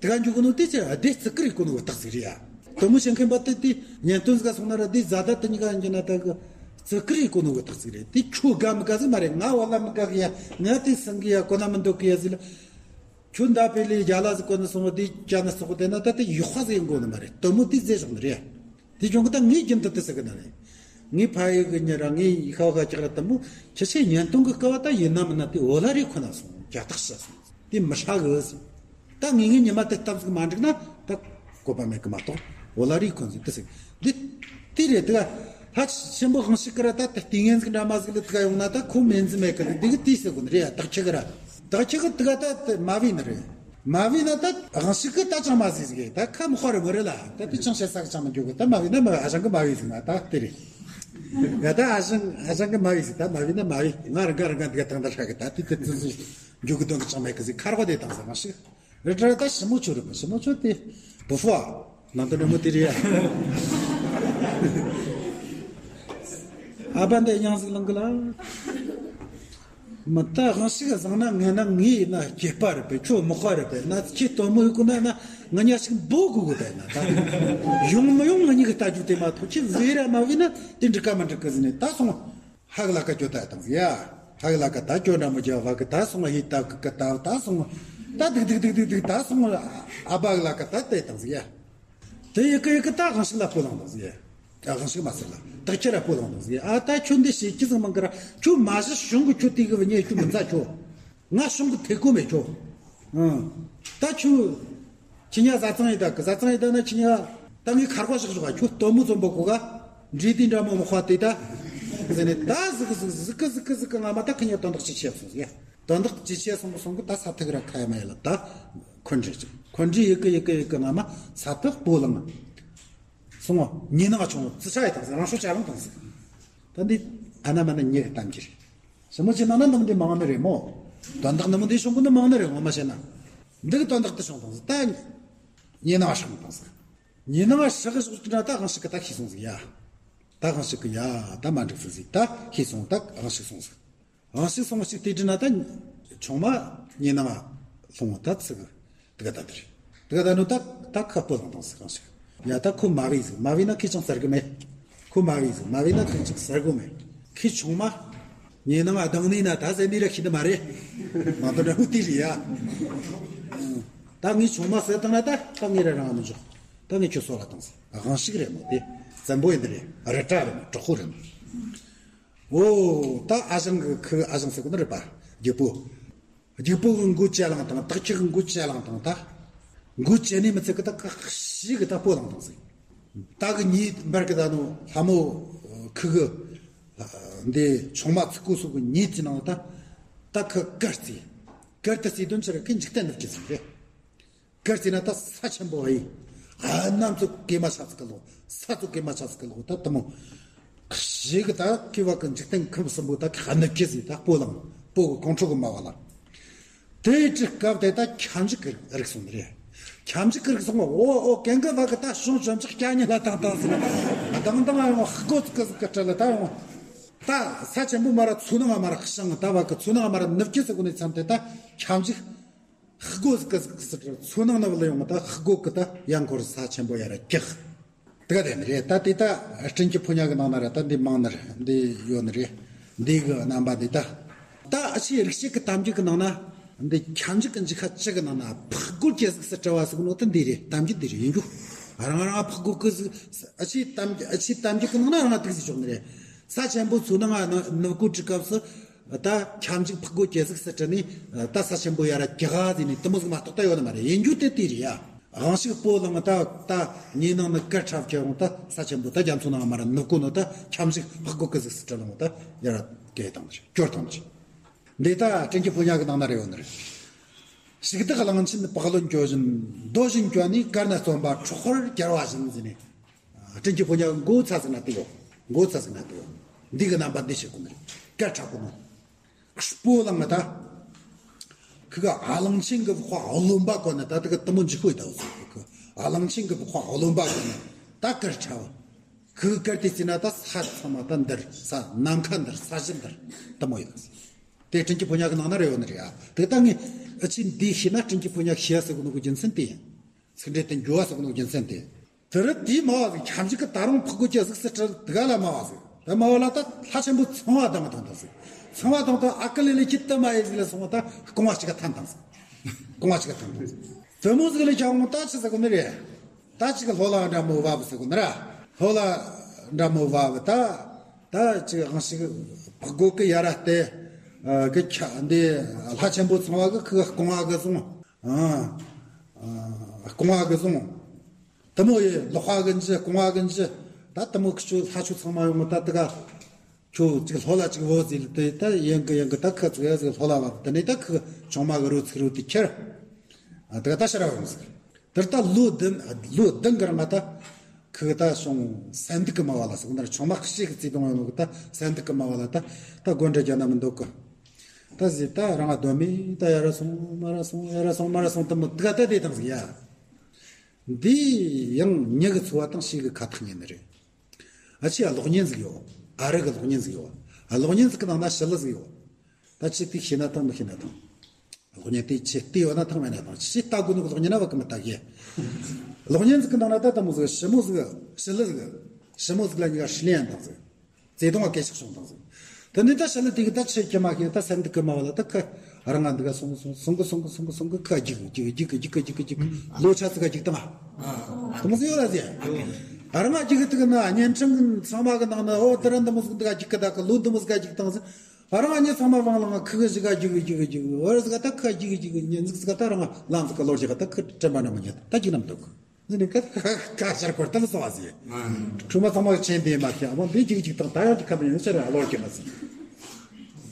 དེ་ག་འཇུག་གི་ནོ་དེ་ཅི་ཨ་དེ་བརྩི་གི་རེད་གོ་ནོ་གི་རྟགས་ཟིག་རེད་ཡ། དོ་མོ་བྱེད་མཁན་པ་དེ་དེ་གཉེན་སྟོན་ཟིག་ག་སོང་ན་ར། དེ་བཟའ་ཟླ་དེ་གཉིས་ཀ་ཡིན་གྱི་ན་ད་གི་བརྩི་གི་རེད་གོ་ནོ་གི་རྟགས་ཟིག་རེད། དེ་ཁྱོད་དགའ་མི་དགའ་ཟིག་མ་རེད། ང་འོ་ལ་མི་དགའ་གི་ཡ། ང་དེ་སང་གི་ཡ། གོ་ན་མི་འདོད་གི་ཡ་ཟིག་ལ། ཁྱོད་འདའ་པེ་ལི་རྒྱ་ལ་ཟིག་གོ་ནི་སོང་བ་དེ་ཅ་ན་སོག་དེ་ན་ད་དེ་ཡུག་ཧ་ཟིག་ཡིན་གོ་ནི་མ་རེད། དོ་མོ་དེ་ཟེ་ཞོག་ནི་རེད། དེ་ཅུང་གི་ད་ངའི་རྒྱུན་དུ་དེ་ཟེར་གི་ན་རེད། ངའི་ཕ་ཡུལ་གི་ཉེ་ར་ངའི་ཤ་བ་ཁ་ཅག་ར་དེ་མོ་ཁྱེད་ཆེ་གཉེན་སྟོན་གི་སྐབས་ད་ཡིན་ན་མིན་ན་དེ་འོ་ལ་རེ་ཁོ་ན་སོང་ཇ་སྟག་ཤ་སོང་དེ་མི་ཧྲ་གི་ཟིག་ད་ངེས་ངེས་ཉི་མ་དེ་སྟབས་ཟིག་མ་འགྲིག་ན་ད་བཀོད་པ་མེད་གི་མ་གཏོགས། འོ་ལ་རི་ཁོན་ཟིག་དེ་ཟིག་འདི་དེ་རེད། དེ་ག་ལྷ་ཆེན་པོ་དབང་ཕྱུག་གི་ར་ད་དེ་ལྟས་ངན་ཟིག་འདྲ་མ་ཟིག་ལ་དེ་ག་ཡོང་ན་ད་ཁོ་མེན་ཟིག་མེད་གི་ལ་འདི་གི་དེ་ཟེར་གོ་ནི་རེད་ཡ། དག་ཆུ་གི་ར་དག་ཆུ་གི་དེ་ག་ད་དེ་མ་བི་ནི་རེད། མ་བི་ན་ད་དབང་ཕྱུག་གི་ད་ཅང་མ་ཟིག་ཟིག་ད་ཁ་མི་ཁ་རེ་མོ་རེད་ལ། ད་དེ་ཅང་བཤད་ས་གི་ཅང་མི་འཇོག་གི། ད་མ་བི་ན་མ་ཨ་ཞང་གི་མ་བི་ཟིག་ན་ད་དེ་རེད། ཡ་ད་ཨ་ཞང་ཨ་ཞང་གི་མ་བི་ཟིག་ད་མ་བི་ན་མ་བི། ང་རང་ག་རང་ག་འདི་ག་དང་ད་ཧྲ་གི་ད་དེ་དེ་ཙི་ཙི་འཇོག་གི་དོན་གི་ཅང་མེད་གི་ཟིག་ཁ་རོག་དེ་དང་ཟིག་དབང་ཕྱུག་རེ་དྲ་ད་ཞི་མོ་ཆོ་རེད་པ། ཞི་མོ་ཆོ་དེ་བུ་ཧྥ་ནང་དུ་རེ་མོ་དེ་རེད་ཡ། ཨ་ཕ་འདི་ཡང་ཟིག་ལང་གི་ལ། མི་ད་དབང་ཕྱུག་བཟང་ན་ངན་ན་ངའི་ན་སྐྱེས་པ་རེད་པས། ཁྱོད་མི་ཁ་རེད་པས། ན་ཁྱེད་དོན་མོ་ཡོད་གོ་ན་ན་ང་ཉ་ཞིག་འབོ་དགོས་གོ་པས། ན་ད་ཡོང་མི་ཡོང་ང་གཉིས་ཀྱི་ལྟ་རྒྱུ་དེ་མ་གཏོགས་ཁྱེད་བཟོས་ར་མ་བཟོས་ན་དེ་འགྲིག་ག་མ་འགྲིག་གི་ཟིན་ནས་ད་སོང་། ཧ་གི་ལ་ཀ་ཅོ་ད་དང་ཟིག་ཡ། ཧ་གི་ལ་ཀ་ད་ཅོ་འདྲ་མོ་རྒྱ་བ་གི་ད་སོང་ཧི་ད་གི་གི་ད་ད་སོང་། ད་དིག་དིག་དིག་དིག་དིག་ད་སོང་། ཨ་ཕ་གི་ལ་ཀ་ད་དེ་དང་ཟིག་ཡ། དེ་ཡི་གི་ཡི་གི་ད་དབང་ཕྱུག་ལ་སྤོ་ལངས་དང་ཟིག་ཡ། ད་དབང་ཕྱུག་མ་ཟེར་ལ་དག་ཁྱེད་ར་སྤོ་ལངས་དང་ཟིག་ཡ། ཨ་ད་ཁྱོད་འདི་བྱེད་ཀྱི་ཟིག་མང་གི་ར། ཁྱོད་མ་གཞི་གཞུང་གི་ཁྱོད་དེ་གི་བ་ཉེ་ཁྱོད་མི་མཛའ་ཁྱོད། ང་གཞུང་གི་ཐེ་གོ་མེད་ཁྱོད། ཨང་། ད་ཁྱོད། ཁྱི་ཉ་བཟའ་ཚང་ཡིན་ད་གི་བཟའ་ཚང་ཡིན་ད་ན་ཁྱི་ཉ། ད་ངས་ཁར་བ་བཞག་བཞག་ཁྱོད་སྟོན་མོ་ཙོམ་པོ་གོ་ག་འདྲིས་དེ་འདྲ་མོ་མི་ཁ་དེ་ད། ཟེར་ནས་ད་ཟིག་གི་ཟིག་གི་ཟིག་གི་ཟིག་གི་ང་མ་ད་ཁི་ཉ་དོན་དག་ཅི་བྱས་སོང་ཟིག་ཡ། དོན་དག་ཅི་བྱས་སོང་གི་སོང་གི་ད་ས་ཐག་ར་ཁ་ཡ་མ་ཡ་ལ་ད། འཁོན་འདྲི་འཁོན་འདྲི་ཡི་གི་ཡི་གི་ཡི་གི་ང་མ་ས་ཐག་སྤོ་ལངས། སོང་ངོ་ཉི་ནང་ཆུང་ཙི་ཆ་ཡི་དང་ཟིག་རང་སྲོག་ཅ་ལང་དང་ཟིག་ད་འདི་ཨ་ན་མ་ན་ཉེ་གི་གཏམ་གྱི་རེད། ཞི་མོ་ཅི་ནང་ན་ནམ་འདི་མང་ནི་རེད་མོ། དོན་དག་ནི་མོ་འདི་བྱུང་གི་ནི་མང་ནི་རེད་ངོ་མ་བཤད་ན། འདི་གི་དོན་དག་དེ་བྱུང་དང་ཟིག་ད། ཉེ་ནང་ཧྲག་དང་ཟིག་ཉེ་ནང་ཧྲག་གི་ཟོག་ཅི་འདྲ་ད་དབང་ཕྱུག་གི་ད་ཤི་སོང་ཟིག་ཡ། ད་དབང་ཕྱུག་གི་ཡ་ད་མ་འགྲིག་ཟིག་ཟིག་ད་ཤི་སོང་ད་དབང་ཕྱུག་སོང་ཟིག་དབང་ཕྱུག་སོང་ཞིག་དེ་འདྲ་ན་ད་ཆུང་མ་ཉེ་ནང་ལྷུང་བ་ད་ཚིག་དེ་ག་ད་དེ་རེད། དེ་ག་ད་ནུ་ད་ད་ཁ་སྤོ་དང་དང་ཟིག་དབང་ཕྱུག་ཡ་ད་ཁོ་མ་བས་ཟིག་མ་བས་ན་ཁི་ཅང་ཟེར་གི་མེད། ཁོ་མ་བས་ཟིག་མ་བས་ན་ཁི་ཅང་ཟེར་གོ་མེད། ཁི་ཆུང་མ། ཉེ་ནང་ཨ་དང་ནི་ན་ད་ཟེར་ནི་ར་ཤི་ནི་མ་རེད། མ་དོ་འདྲ་བོ་དེ་རེད་ཡ། ད་ངས་ཆུང་མ་ཟེར་དང་ན་ད་ད་ངས་ར་རང་མི་འཇོག་ད་ངས་ཁྱོད་སོ་ལ་དང་ཟེར་དབང་ཕྱུག་རེད་མོ་དེ། བཙན་པོ་ཡིན་ནི་རེད། རི་བཀྲ་རེད་མོ་གྲོགས་པོ་རེད་མོ། འོ། ད་ཨ་ཞང་གི་ཁུ་ཨ་ཞང་ཟེར་གོ་ནི་རེད་པ། རྒྱུག་པོ། རྒྱུག་པོ་གི་མགོ་ཅ་ལང་དང་དག་ཁྱི་གི་མགོ་ཅ་ལང་དང་ད། མགོ་ཅ་ནི་མི་ཚད་གི་ད་ཁ་ཤི་གི་ད་སྤོ་ལང་དང་ཟིག་ད་གི་ཉི་འབར་གི་ད་ནོ་ལྷ་མོ་ཁུ་གི། འདི་ཆུང་མ་ཚིག་གོ་སོགས་གི་ཉི་ཅི་ནང་ད། ད་ཁུ་དཀར་རྩི། དཀར་ད་རྩི་དོན་ཆེ་ར་ཁི་འཇིག་རྟེན་ནུབ་ཀྱི་ཟིག་རེད། དཀར་རྩི་ན་ད་ས་ཆེན་པོ་ཨེ། ཨ་གནམ་ཚོ་གེ་མ་ཆ་ཚིག་གི་ལོ། ས་ཚོ་གེ་མ་ཆ་ཚིག་གི་ལོ་ད་དུ་མོ། ཞེ་གི་ད་ཀི་བ་གི་འཇིག་རྟེན་ཁམས་གསུམ་པོ་ད་ག་ནི་ཀི་ཟིག་ད་སྤོ་ལང་སྤོ་གི་ཁོང་ཁྲོ་གི་མ་བ་ལ། དེའི་དྲི་སྐབས་དེ་ད་ཁྱམས་ཞིག་གི་རིག་སོང་ནི་རེད། ཁྱམས་ཞིག་གི་རིག་སོང་བ་འོ་འོ་གན་གི་བ་གི་ད་ཤོང་བྱམས་ཆག་སྐྱ་ཉི་ལ་དང་དང་ཟིག་དང་དང་ཡང་ཧི་གོ་ཚིག་གི་ཟིག་གི་སྤྲད་ལ་ད་ཡང་། ད་ས་ཆེན་པོ་མ་ར་ཚོ་ནང་མ་ར་ཤང་ད་བ་གི་ཚོ་ནང་མ་ར་ནུབ་ཀི་ཟིག་གོ་ནི་མཚམས་དེ་ད་ཁྱམས་ཞིག་ཧི་གོ་ཟིག་གི་ཟིག་གི་ཟིག་གི་ཚོ་ནང་ན་བ་ལ་ཡོང་བ་ད་ཧི་གོ་གི་ད་ཡང་འཁོར་ས་ཆེན་པོ་ཡ་ར་ཀྱག་དེ་ག་དེ་ནི་རེད། ད་དེ་ད་སྤྲིན་གྱི་ཕོ་ཉ་གི་ནང་ན་ར་ད་འདི་མང་ནི་རེད། འདི་ཡོད་ནི་རེད། འདི་གི་རྣམ་པ་འདི་ད། ད་ཨ་ཆེ་རིག་བྱེད་ཀྱི་གཏམ་རྒྱུད་ཀྱི་ནང་ན། འདི་ཁྱམས་འཇུག་གི་འཇུག་ཁ་གཅིག་གི་ནང་ན་ཕག་རྒོད་ཀྱི་གཟུགས་སུ་བཀྲ་བ་ཟིག་ནོ་ད་འདི་རེད། གཏམ་རྒྱུད་འདི་རེད་ཡིན་རྒྱུ། རང་རང་ཕག་རྒོད་ཀྱི་གཟུགས། ཨ་ཆེ་གཏམ་ཨ་ཆེ་གཏམ་རྒྱུད་ཀྱི་ནང་ན་རང་དེ་གཟིགས་ཆོག་ནི་རེད། ས་ཆེན་པོ་ཚོ་ནང་ང་ནུབ་སྒོ་དྲུག་སྐབས་སུ། ད་ཁྱམས་འཇུག་ཕག་རྒོད་ཀྱི་གཟུགས་སུ་བཀྲ་ནི། ད་ས་ཆེན་པོ་ཡ་ར་ཀྱི་ག་ཟིག་ནི་དེ་མོ་ཟིག་མ་གཏོགས་ད་ཡོད་ནི་མ་རེད། ཡིན་རྒྱུ་དེ་དེ་རེད་ཡ། དབང་ཕྱུག་སྤོ་ལངས་ད་ད་ངའི་ནང་ནས་གར་འཁྲབ་ཁྱེར་འོང་ད་ས་ཆེན་པོ་ད་རྒྱ་མཚོ་ནང་མར་ནུབ་གོ་ནོ་ད་ཁྱབ་འཇུག་ཕག་རྒོད་ཀྱི་གཟུགས་སུ་སྤྲུལ་འོང་ད་ཡར་སྐྱེལ་བཏང་ནི་རེད། སྐྱོར་བཏང་ནི་རེད། འདི་ད་དྲིན་གྱི་ཕོ་ཉ་གི་ནང་ན་རེ་ཡོད་ནི་རེད། ཞིག་བདག་གླང་ཆེན་བག་ལོན་གྱོ་བཞིན་རྡོ་བཞིན་གྱོ་ནས་གར་ན་བརྩོན་པ་འཕྲོག་པར་གྱུར་པ་བཞིན་ཟེར་ནས། དྲིན་གྱི་ཕོ་ཉ་མགོ་ཚ་ཟིག་ན་དེ་ཡོད། མགོ་ཚ་ཟིག་ན་དེ་ཡོད། འདི་གི་རྣམ་པ་འདི་བྱེད་དགོས་ནི་རེད། གར་འཁྲབ་དགོས་ནོ། སྤོ་ལངས་ད། ཁི་ག་ཨ་གླང་ཆེན་གི་བག་ལོན་པ་གོ་ནི་ད་དེ་གི་དེ་མོ་འཇིགས་པོ་ཡི་ད་བཟོ་གི། ཨ་གླང་ཆེན་གི་བག་ལོན་པ་གོ་ནི་ད་གར་འཁྲབ། ཁི་གི་གར་དེ་བརྩིས་ན་ད་ས་ཚང་མ་ད་འདིར་ས་ནམ་མཁའ་འདིར་ས་གཞི་འདིར་དེ་མོ་ཡི་ད། དེ་དྲིན་གྱི་ཕོ་ཉ་གི་ནང་ན་རེ་ཡོད་ནི་རེད་ཨ། དེ་ད་ངས་ཨ་ཅི་འདི་ཤེས་ན་དྲིན་གྱི་ཕོ་ཉ་ཤེས་ཟེར་གོ་ནོ་གི་རྒྱུ་མཚན་དེ་ཡིན། ཚིག་འགྲེལ་དེ་འགྱུར་བ་ཟེར་གོ་ནོ་གི་རྒྱུ་མཚན་དེ། དེ་རུ་དེའི་མ་བ་ཟིག་ཁྱབ་འཇུག་གི་ད་རུང་ཕག་རྒོད་ཀྱི་གཟུགས་སུ་སྤྲུལ་དེ་ག་ལ་མ་བ་ཟིག་དེ་མ་བ་ལ་ད་ལྷ་ཆེན་པོ་ཚངས་པ་དང་དང་དང་ཟིག་ཚངས་པ་དང་དང་ཨ་ཀི་ལི་ལི་ཁྱི་ལྟ་མ་ཡི་ཟིག་ལ་སོང་བ་ད་རྐང་བ་གཅིག་ག་འཐམ་དང་ཟིག་རྐང་བ་གཅིག་ག་འཐམ་དང་ཟིག་དེ་མོ་ཟིག་ལ་ཁྱབ་འོང་ད་ཆི་ཟེར་གོ་ནི་རེད། ད་ཅིག་ལྷོ་ལ་འདྲ་མོ་བབ་ཟེར་གོ་ནི་ར། ལྷོ་ལ་འདྲ་མོ་བབ་ད། ད་ཅིག་གང་ཞིག་ཕག་རྒོད་ཀྱི་ཡ་ར་སྟེ། གི་ཁྱ་འདི་ལྷ་ཆེན་པོ་ཚངས་པ་གི་ཁི་རྐང་བ་གི་བཟུང་། རྐང་བ་གི་བཟུང་། དེ་མོ་ཡི་ལག་པ་གི་འཇི་རྐང་བ་གི་འཇི། ད་དེ་མོ་ཁི་ཆོ་ལྷ་ཆོ་ཚང་མ་ཡོང་ད་དེ་ག་ཁྱོད་ཅིག་ལྷོ་ལ་ཅིག་བོ་ཟིག་ལ་དེ་ད་ཡན་གི་ཡན་གི་ད་ཁི་ཚིག་ཡ་ཟིག་ལྷོ་ལ་བབ་དེ་ནས་ད་ཁི་ཆུང་མ་གི་རོ་ཚིག་རོ་དེ་ཁྱེར། དེ་ག་ད་ཕྱིར་ར་ཡོང་ཟིག་དེར་ད་ལོ་བདུན་ལོ་བདུན་གི་རིང་ང་ད་ཁི་གི་ད་སོང་སེམས་སྡུག་གི་མ་བ་ལ་སོང་ན་ཆུང་མ་ཤི་གི་བརྩེ་དུང་ཡོང་ནོ་གི་ད་སེམས་སྡུག་གི་མ་བ་ལ་ད་ད་དགོད་འདྲ་རྒྱག་ན་མི་འདུག་གི་ད་ཟེར་ད་རང་ང་གདོད་མའི་ད་ཡར་སོང་མར་སོང་ཡར་སོང་མར་སོང་དེ་མོ་དེ་ག་ད་དེ་དང་ཟིག་ཡ། འདི་ཡང་མྱི་གི་འཚོ་བ་དང་ཕྱུགས་གི་ཁ་ཐག་ཉེ་ནི་རེད། ཨ་ཆི་ཡ་གློག་བརྙན་ཟིག་ཡོད། ཨ་རི་གི་གློག་བརྙན་ཟིག་ཡོད། གློག་བརྙན་ཟིག་གི་ནང་ན་ཞི་ལི་ཟིག་ཡོད། ད་ཆི་དེ་ཤེས་ན་ཐང་མི་ཤེས་ན་ཐང་། གློག་བརྙན་དེ་ཆི་དེ་ཡོད་ན་ཐང་མེད་ན་ཐང་ཆི་ལྟ་དགོས་ནི་གི་གློག་བརྙན་ན་བ་གི་མི་ལྟ་གི་གློག་བརྙན་ཟིག་གི་ནང་ན་ད་ལྟ་མོ་ཟིག་ཞི་མོ་ཟིག་ཞི་ལི་ཟིག་ཞི་མོ་ཟིག་ལ་ཉི་ག་ཧྲི་ལེན་ཡན་དང་ཟིག་བརྩེ་དུང་བ་སྐད་ཆ་བྱུང་དང་ཟིག་དེ་ནས་ད་ཞི་ལི་དེ་གི་ད་ཆི་ཁྱི་མ་ཁྱི་ད་སེམས་སྡུག་གི་མ་བ་ལ་ད་ཁི་རང་ང་འདི་ག་སོང་སོང་སོང་གི་སོང་གི་སོང་གི་སོང་གི་ཁི་རྒྱུག་རྒྱུག་རྒྱུག་གི་རྒྱུག་གི་རྒྱུག་གི་རྒྱུག་གི་ལོ་ཆ་ཙི་ག་རྒྱུག་དང་། དེ་མོ་ཟིག་ཡོད་ལ་ཟིག་ཨ་རང་ང་རྒྱུག་གི་དུ་གི་ན་བརྙན་འཕྲིན་གི་ཚང་མ་གི་ནང་ན་ཨོ་དེ་རིང་འདི་མོ་ཟིག་འདི་ག་རྒྱུག་གི་ད་གི་ལོ་འདི་མོ་ཟིག་ག་རྒྱུག་དང་ཟིག་ཨ་རང་ང་ཉི་ཚང་མ་བང་ལང་ཁི་གི་ཟིག་ག་རྒྱུག་གི་རྒྱུག་གི་རྒྱུག་གི་ཨོ་ཟིག་ག་ད་ཁི་རྒྱུག་གི་རྒྱུག་གི་ཉི་ཟིག་ཟིག་ག་ད་རང་ང་ལང་ཟིག་ག་ལོ་རྒྱུག་ག་ད་ཁི་དྲན་པ་ན་མི་ཉན་ད་རྒྱུག་ན་མི་འདུག་འདི་ནི་ཀ་ཀ་ཤར་འཁོར་ཏེ་ལ་སོང་བ་ཟིག་ཁྲོ་མ་ཚང་མ་ཆེན་དེ་མ་ཁྱེད་ཨ་མ་འདི་ཅིག་ཅིག་དང་ད་ཡང་དེ་ཁ་མི་ཡོང་ཤར་ཨ་ལོར་གྱི་མ་ཟིག་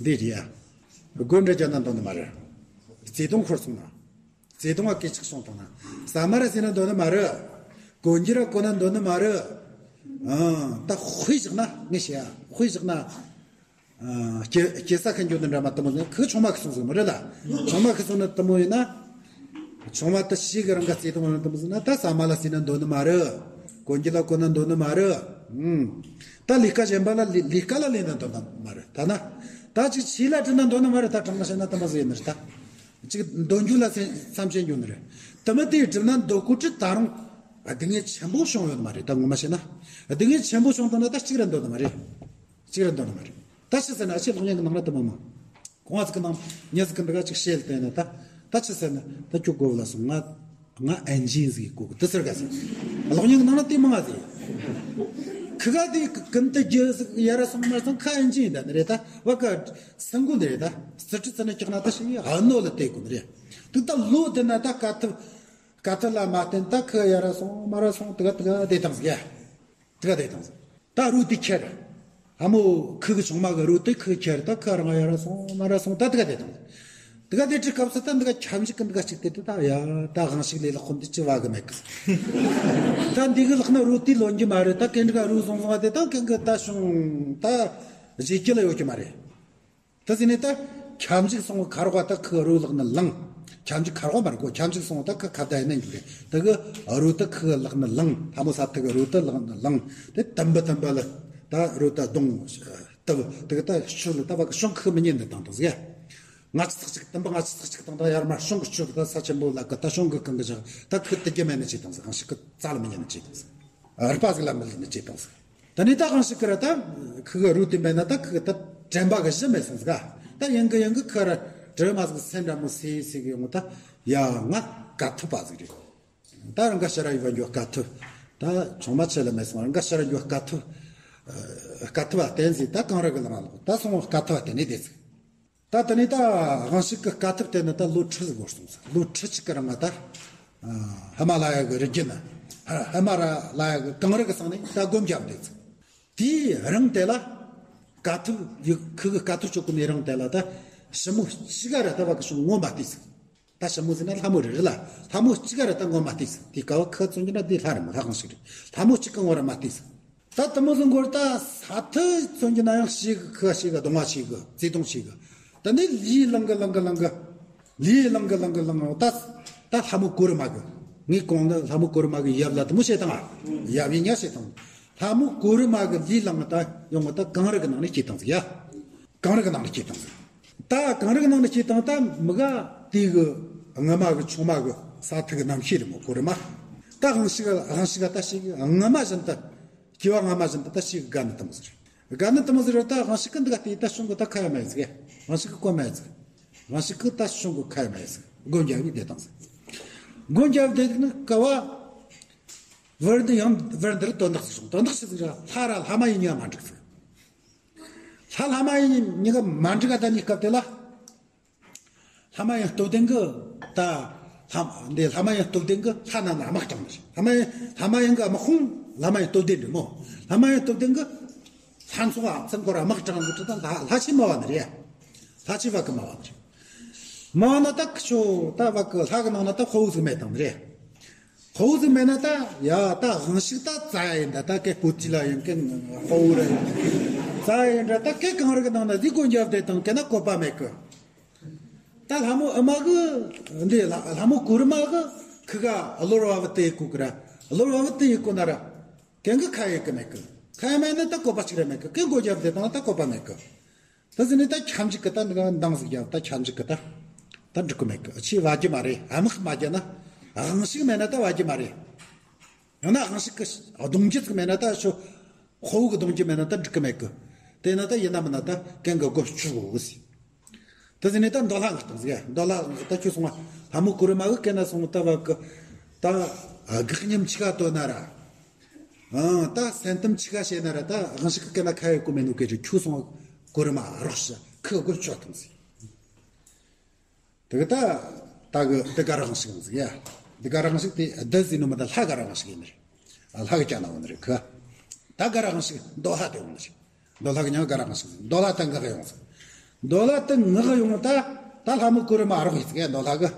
འདི་རེད་ཡ། དགོད་འདྲ་རྒྱག་ན་འདོད་ནི་མ་རེད། བརྩེ་དུང་འཁོར་སོང་ན། བརྩེ་དུང་བ་སྐད་ཅིག་སོང་དང་ན། ཟ་མ་ར་ཟེར་ན་འདོད་ནི་མ་རེད། གོན་རྒྱུ་ར་གོན་ན་འདོད་ནི་མ་རེད། ཨང་ད་དཔེ་བཞག་ན་ངས་བཤད་ཡ་དཔེ་བཞག་ན། སྐྱེ་སྐྱེ་ས་ཁ་འགྱོ་ནི་འདྲ་མ་དེ་མོ་ཟེར་ཁོས་ཆུང་མ་ཁི་སོང་ཟེར་མོ་རེད་ལ། ཆུང་མ་ཁི་སོང་ནི་དེ་མོ་ཡིན་ན། ཆུང་མ་དེ་ཞིག་གི་རང་ག་བརྩེ་དུང་ཡོད་ནི་དེ་མོ་ཟེར་ན་ད་ཟ་མ་ལ་ཟེར་ན་འདོད་ནི་མ་རེད། གོན་རྒྱུ་ལ་གོན་ན་འདོད་ནི་མ་རེད། ཨུམ། ད་ལས་ཀ་གཞན་པ་ལ་ལས་ལས་ཀ་ལ་ལས་ན་འདོད་ནི་མ་རེད་ད་ན། ད་ཅིག་ཆེ་ལ་བྲིས་ན་འདོད་ནི་མ་རེད་ད་དྲང་མ་བཤད་ན་དེ་མོ་ཟེར་ནི་རེད་ད། ཅིག་འདོད་རྒྱུ་ལ་སེམས་བསམ་བྱེད་འགྱོ་ནི་རེད། དེ་མོ་དེ་བྲིས་ན་འདོད་གོ་ཅི་ད་རུང་། སྡུག་བསྔལ་ཆེན་པོ་བྱུང་ཡོད་ནི་མ་རེད་ད་ངོ་མ་བཤད་ན། སྡུག་བསྔལ་ཆེན་པོ་བྱུང་དང་ན་ད་གཅིག་ར་འདོད་ནི་མ་རེད། གཅིག་ར་འདོད་ནི་མ་རེད། ད་ཆི་ཟེར་ན་ཨ་ཆེ་གློག་བརྙན་གི་ནང་ལ་དེ་མ་མ། གོང་བ་ཟིག་གི་ནང་མྱི་ཟིག་གི་འདི་ག་ཅིག་བཤད་ལ་བལྟས་ན་ད། ད་ཆི་ཟེར་ན་ད་ཁྱོད་གོ་བ་ལ་སོང་ང་། ང་ཨན་ཇིན་ཟིག་གོ་གི་དེ་ཟེར་ག་ཟེར། གློག་བརྙན་གི་ནང་ལ་དེ་མང་ང་ཟིག་ཁི་ག་དེ་ཀུན་ཏུ་རྒྱུ་ཟིག་ཡར་སོང་མར་སོང་ཁ་ཨན་ཇིན་ཡིན་ད་ནི་རེད་ད་བ་ཀ་སེང་གོ་འདི་རེད་ད་སི་ཁྲི་ཚི་ནི་སྐྱག་ན་ད་ཞིག་ཨ་ནོ་ལ་བལྟས་གོ་ནི་རེད། དུ་ད་ལོ་དེ་ན་ད་དཀའ་ཐུབ། དཀའ་ཐུབ་ལ་མ་བརྟེན་ད་ཁི་ཡར་སོང་མར་སོང་དེ་ག་དེ་ག་དེ་དང་ཟིག་ཡ། དེ་ག་དེ་དང་ཟིག་ད་རུ་དེ་ཁྱེར། ཨ་མོ་ཁི་གི་ཆུང་མ་གི་རུ་དེ་ཁི་ཁྱེར་ད་ཁི་རང་ཡར་སོང་མར་སོང་ད་དེ་ག་དེ་དང་ཟིག་དེ་ག་དེ་ཁྲི་སྐབས་སུ་ད་འདི་ག་ཁྱམས་ཞིག་གི་འདི་ག་ཅིག་དེ་དེ་ད་ཡ་ད་གང་ཞིག་ལས་ལ་ཁོམ་དེ་ཅི་བ་གི་མེད་གི་ཟིག་ད་འདི་གི་ལག་ན་རུ་དེ་ལོན་གི་མ་རེད་ད་གན་འདི་ག་རུ་བཟུང་བཟུང་བ་དེ་ད་གན་གི་ད་བྱུང་ད་བཞེས་རྒྱུ་ལ་ཡོད་གི་མ་རེད། དེ་ཟིན་ནས་ད་ཁྱམས་ཞིག་སོང་ཁ་རོག་ད་ཁི་རུ་ལག་ན་ལང་། ཁྱམས་ཞིག་ཁ་རོག་མ་རེད་གོ་ཁྱམས་ཞིག་སོང་ད་ཁི་ཁ་བརྡ་ཡིན་ན་འགྱུར་རེད་དེ་གི་རུ་ད་ཁི་ལག་ན་ལང་ཐ་མོ་ས་ཐི་གི་རུ་ད་ལག་ན་ལང་དེ་དམ་པ་དམ་པ་ལ་ད་རུ་ད་གདོང་ལྟ་བུ་དེ་གི་ད་ཆུ་ལ་ད་བ་གི་ཤོང་ཁི་མི་ཉན་ནི་དང་དང་ཟེ། ང་ཅི་ཚག་ཅིག་དམ་པ་ང་ཅི་ཚག་ཅིག་དང་ད་ཡར་མར་ཤོང་གི་ཆུ་ད་ས་ཆེན་པོ་ལ་གི་ད་ཤོང་གི་གང་གི་ཞག་ད་ཁི་དེ་རྒྱ་མེད་ནི་ཅི་དང་ཟེ་གང་ཞིག་གི་རྩ་ལ་མི་ཉན་ནི་ཅི་དང་ཟེ། རུས་པ་ཟིག་ལ་མི་ལུས་ནི་ཅི་དང་ཟེ། ད་ནི་ད་གང་ཞིག་གི་ར་ད་ཁི་གི་རུ་དེ་མེད་ན་ད་ཁི་གི་ད་དྲན་པ་གི་གཞི་མེད་སོང་ཟིག་ད་ཡང་གི་ཡང་གི་ཁི་ར་དྲི་མ་ཟིག་སེམས་འདྲ་མོ་སེ་སེ་གི་ཡོང་ད་ཡ་ང་དཀའ་ཐུབ་པ་ཟིག་རེད། ད་རང་ག་ཤ་ར་ཡུ་བ་འགྱོ་དཀའ་ཐུབ། ད་ཆུང་མ་ཆེ་ལ་མེད་སོང་རང་ག་ཤ་ར་འགྱོ་དཀའ་ཐུབ། དཀའ་ཐུབ་བ་བསྟན་ཟིག་ད་གང་ར་གི་ལ་མ་ལོག་ད་སོང་དཀའ་ཐུབ་བ་བསྟན་ནི་དེ་ཟིག་ད་དེ་ནས་ད་དབང་ཕྱུག་གི་དཀའ་ཐུབ་དེ་ནི་ད་ལོ་ཁྲི་ཟིག་འགོར་སོང་ཟིག་ལོ་ཁྲི་གཅིག་གི་རིང་ང་ད་ ཧི་མ་ལ་ཡ་གི་རི་རྒྱུད་ན། ཧི་མ་ལ་ཡ་གི་གངས་རི་གི་སང་ནས་ད་སྒོམ་རྒྱབ་བསྡད་ཚེ། དེའི་རིང་དེ་ལ། དཀའ་ཐུབ་ཡུ་ཁུ་གི་དཀའ་ཐུབ་སྤྱོད་གོ་ནས་རིང་དེ་ལ་ད། ཞི་མོ་གཅིག་ག་ར་ད་བ་གི་བྱུང་ངོ་མ་བལྟས་ཟིག་ད་ཞི་མོ་ཟེར་ན་ལྷ་མོ་རེད་རེད་ལ། ལྷ་མོ་གཅིག་ག་ར་ད་ངོ་མ་བལྟས་ཟིག་དེ་ཀ་བ་ཁ་བཙོན་གྱི་ན་དེ་ལྷ་རེད་མོ་ལྷ་གང་ཞིག་རེད། ལྷ་མོ་གཅིག་གི་ངོ་ར་མ་བལྟས་ཟིག་ད་དེ་མོ་ཟིག་མགོར་ད་ས་ཐི་བཙོན་གྱི་ན་ཡང་ཞིག་ཁ་ཞིག་གི་གདུང་བ་ཞིག་གི་བརྩེ་དུང་ཞིག་གི་ད་ནི་ལུས་ལང་གི་ལང་གི་ལང་གི་ལུས་ལང་གི་ལང་གི་ལང་གི་ད་ད་ལྷ་མོ་གོ་རི་མ་གི་ངས་གོང་ལ་ལྷ་མོ་གོ་རི་མ་གི་ཡབ་ལ་དེ་མོ་བཤད་དང་ཡབ་ཡིན་ཉ་བཤད་དང་། ལྷ་མོ་གོ་རི་མ་གི་ལུས་ལང་ད་ཡོང་གི་ད་གངས་རི་གི་ནང་ནས་སྐྱེས་བཏང་ཟིག་ཡ། གངས་རི་གི་ནང་ནས་སྐྱེས་བཏང་ཟིག་ད་གངས་རི་གི་ནང་ནས་སྐྱེས་བཏང་ད་མི་ག་དེ་གི་ངུ་མ་གི་ཆུང་མ་གི་ས་ཐིག་གི་རྣམ་ཤེས་རེད་མོ་གོ་རི་མ། ད་དབང་ཕྱུག་དབང་ཕྱུག་ད་ཞིག་ངུ་མ་བཞིན་དུ་སྐྱེ་བ་སྔ་མ་བཞིན་དུ་ད་ཞིག་དགའ་ནི་དེ་མོ་ཟིག་རེད། དགའ་ནི་དེ་མོ་ཟིག་རེད། ད་དབང་ཕྱུག་གི་འདི་ག་དེ་ད་གཞུང་གི་ད་ཁ་ཡ་མ་ཡ་ཟིག་ཡ། དབང་ཕྱུག་གི་གོ་མ་ཡ་ཟིག་དབང་ཕྱུག་གི་ད་གཞུང་གི་ཁ་ཡ་མ་ཡ་ཟིག་སྒོ་རྒྱབ་ནས་བསྡད་བཏང་ཟིག་སྒོ་རྒྱབ་བསྡད་ནི་ཀ་བ། བར་འདི་ཡང་བར་འདིར་དོན་དག་ཟིག་བྱུང་། དོན་དག་ཆི་ཟིག་ར་ལྷ་ར་ལྷ་མ་ཡིན་ཉ་མ་འགྲིག་ཟིག་ལྷ་ལྷ་མ་ཡིན་ཉི་ག་མ་འགྲིག་ག་ད་ནི་སྐབས་དེ་ལ། ལྷ་མ་ཡིན་སྟོབས་ལྡན་གི་ད་ལྷ་འདི་ལྷ་མ་ཡིན་སྟོབས་ལྡན་གི་ལྷ་རྣམས་ལ་དམག་དྲངས་ནི་རེད། ལྷ་མ་ཡིན་ལྷ་མ་ཡིན་གི་དམག་དཔུང་ལྷ་མ་ཡིན་སྟོབས་ལྡན་རེད་མོ། ལྷ་མ་ཡིན་སྟོབས་ལྡན་གི་ལྷ་ཚོགས་ཨ་ཚང་སྐོར་དམག་དྲངས་གི་ད་ལྷ་ལྷ་ཆེ་མ་བ་ནི་རེད། ལྷ་ཆེ་བ་གི་མ་བ་ནི་རེད། མ་བ་ན་ད་ཁི་ཆོ་ད་བ་གི་ལྷ་གི་ནང་ན་ད་དཔའ་བོ་ཟིག་མེད་དང་ནི་རེད། དཔའ་བོ་ཟིག་མེད་ན་ད་ཡ་ད་དབང་ཕྱུག་ད་རྩ་ཡ་ཡིན་ད་ད་ཀའི་སྤོ་ཅི་ལ་ཡིན་ཀའི་དཔའ་བོ་ར་ཡིན། རྩ་ཡ་ཡིན་འདྲ་ད་ཀའི་གངས་རི་གི་ནང་ན་ཟིག་སྒོ་རྒྱབ་བསྡད་དང་ཀའི་ན་བཀོད་པ་མེད་གི་ད་ལྷ་མོ་ཨ་མ་གི་འདི་ལྷ་ལྷ་མོ་གུ་རུ་མ་གི་ཁི་ག་གློ་བ་བུ་དེ་ཡི་གོ་གི་ར། གློ་བ་བུ་དེ་ཡི་གོ་ན་ར། ཀའི་གི་ཁ་ཡི་གི་མེད་གི་ཁ་ཡ་མེད་ན་ད་བཀོད་པ་ཅིག་ར་མེད་གི་ཀའི་སྒོ་རྒྱབ་བསྡད་དང་ད་བཀོད་པ་མེད་གི་ད་ཟེར་ནས་ད་ཁྱམས་ཅིག་གི་ད་འདི་ག་འདང་ཟིག་རྒྱབ་ད་ཁྱམས་ཅིག་གི་ད། ད་འགྲིག་གི་མེད་གི་ཆེས་བ་རྒྱུ་མ་རེད། ཨ་མག་མ་རྒྱ་ན། དབང་ཕྱུག་མེད་ན་ད་བ་རྒྱུ་མ་རེད། ཡང་ན་དབང་ཕྱུག་གི་གདུང་རྒྱུད་ཅིག་མེད་ན་ད་ཤོ། དཔའ་བོ་གི་གདུང་རྒྱུད་མེད་ན་ད་འགྲིག་གི་མེད་གི་དེ་ན་ད་ཡིན་ན་མིན་ན་ད་ཀན་གི་སྒོ་ཕྱུག་གོ་གི་ཟེར། ད་ཟེར་ནས་ད་འདོད་ལྷ་གི་སྟེང་ཟིག་འདོད་ལྷ་ད་ཁྱོད་སོང་བ་ལྷ་མོ་གུ་རུ་མ་གི་ཀན་ན་སོང་ད་བ་གི་ད་དགག་ཉམས་ཆི་ག་དོ་ན་ར། ཨང་ད་སེམས་གཏམ་ཆི་ག་བཤད་ན་ར་ད་དབང་ཕྱུག་གི་ཀན་ན་ཁ་ཡོད་གོ་མེད་ནོ་སྐད་ཆ་ཁྱོད་སོང་བ་གུ་རུ་མ་རོགས་ཤ་ཁི་གུ་ཆོག་དང་ཟིག་དེ་གི་ད་ད་གི་དེ་ག་རང་ཞིག་ཡོང་ཟིག་ཡ། དེ་ག་རང་ཞིག་དེ་བདུད་ཟིག་ནོ་མ་ད་ལྷ་ག་རང་ཞིག་ཡིན་ནི་རེད། ལྷ་གི་ཅག་ན་འོང་ནི་རེད་ཁི། ད་ག་རང་ཞིག་འདོད་ལྷ་དེ་འོང་ནི་རེད། འདོད་ལྷ་གི་ཉང་ག་རང་ཞིག་འདོད་ལྷ་ད་ངག་ཡོང་ཟིག་འདོད་ལྷ་ད་ངག་ཡོང་ད་ད་ལྷ་མོ་གུ་རུ་མ་རོགས་ཡིན་ཟིག་ཡ་འདོད་ལྷ་གི་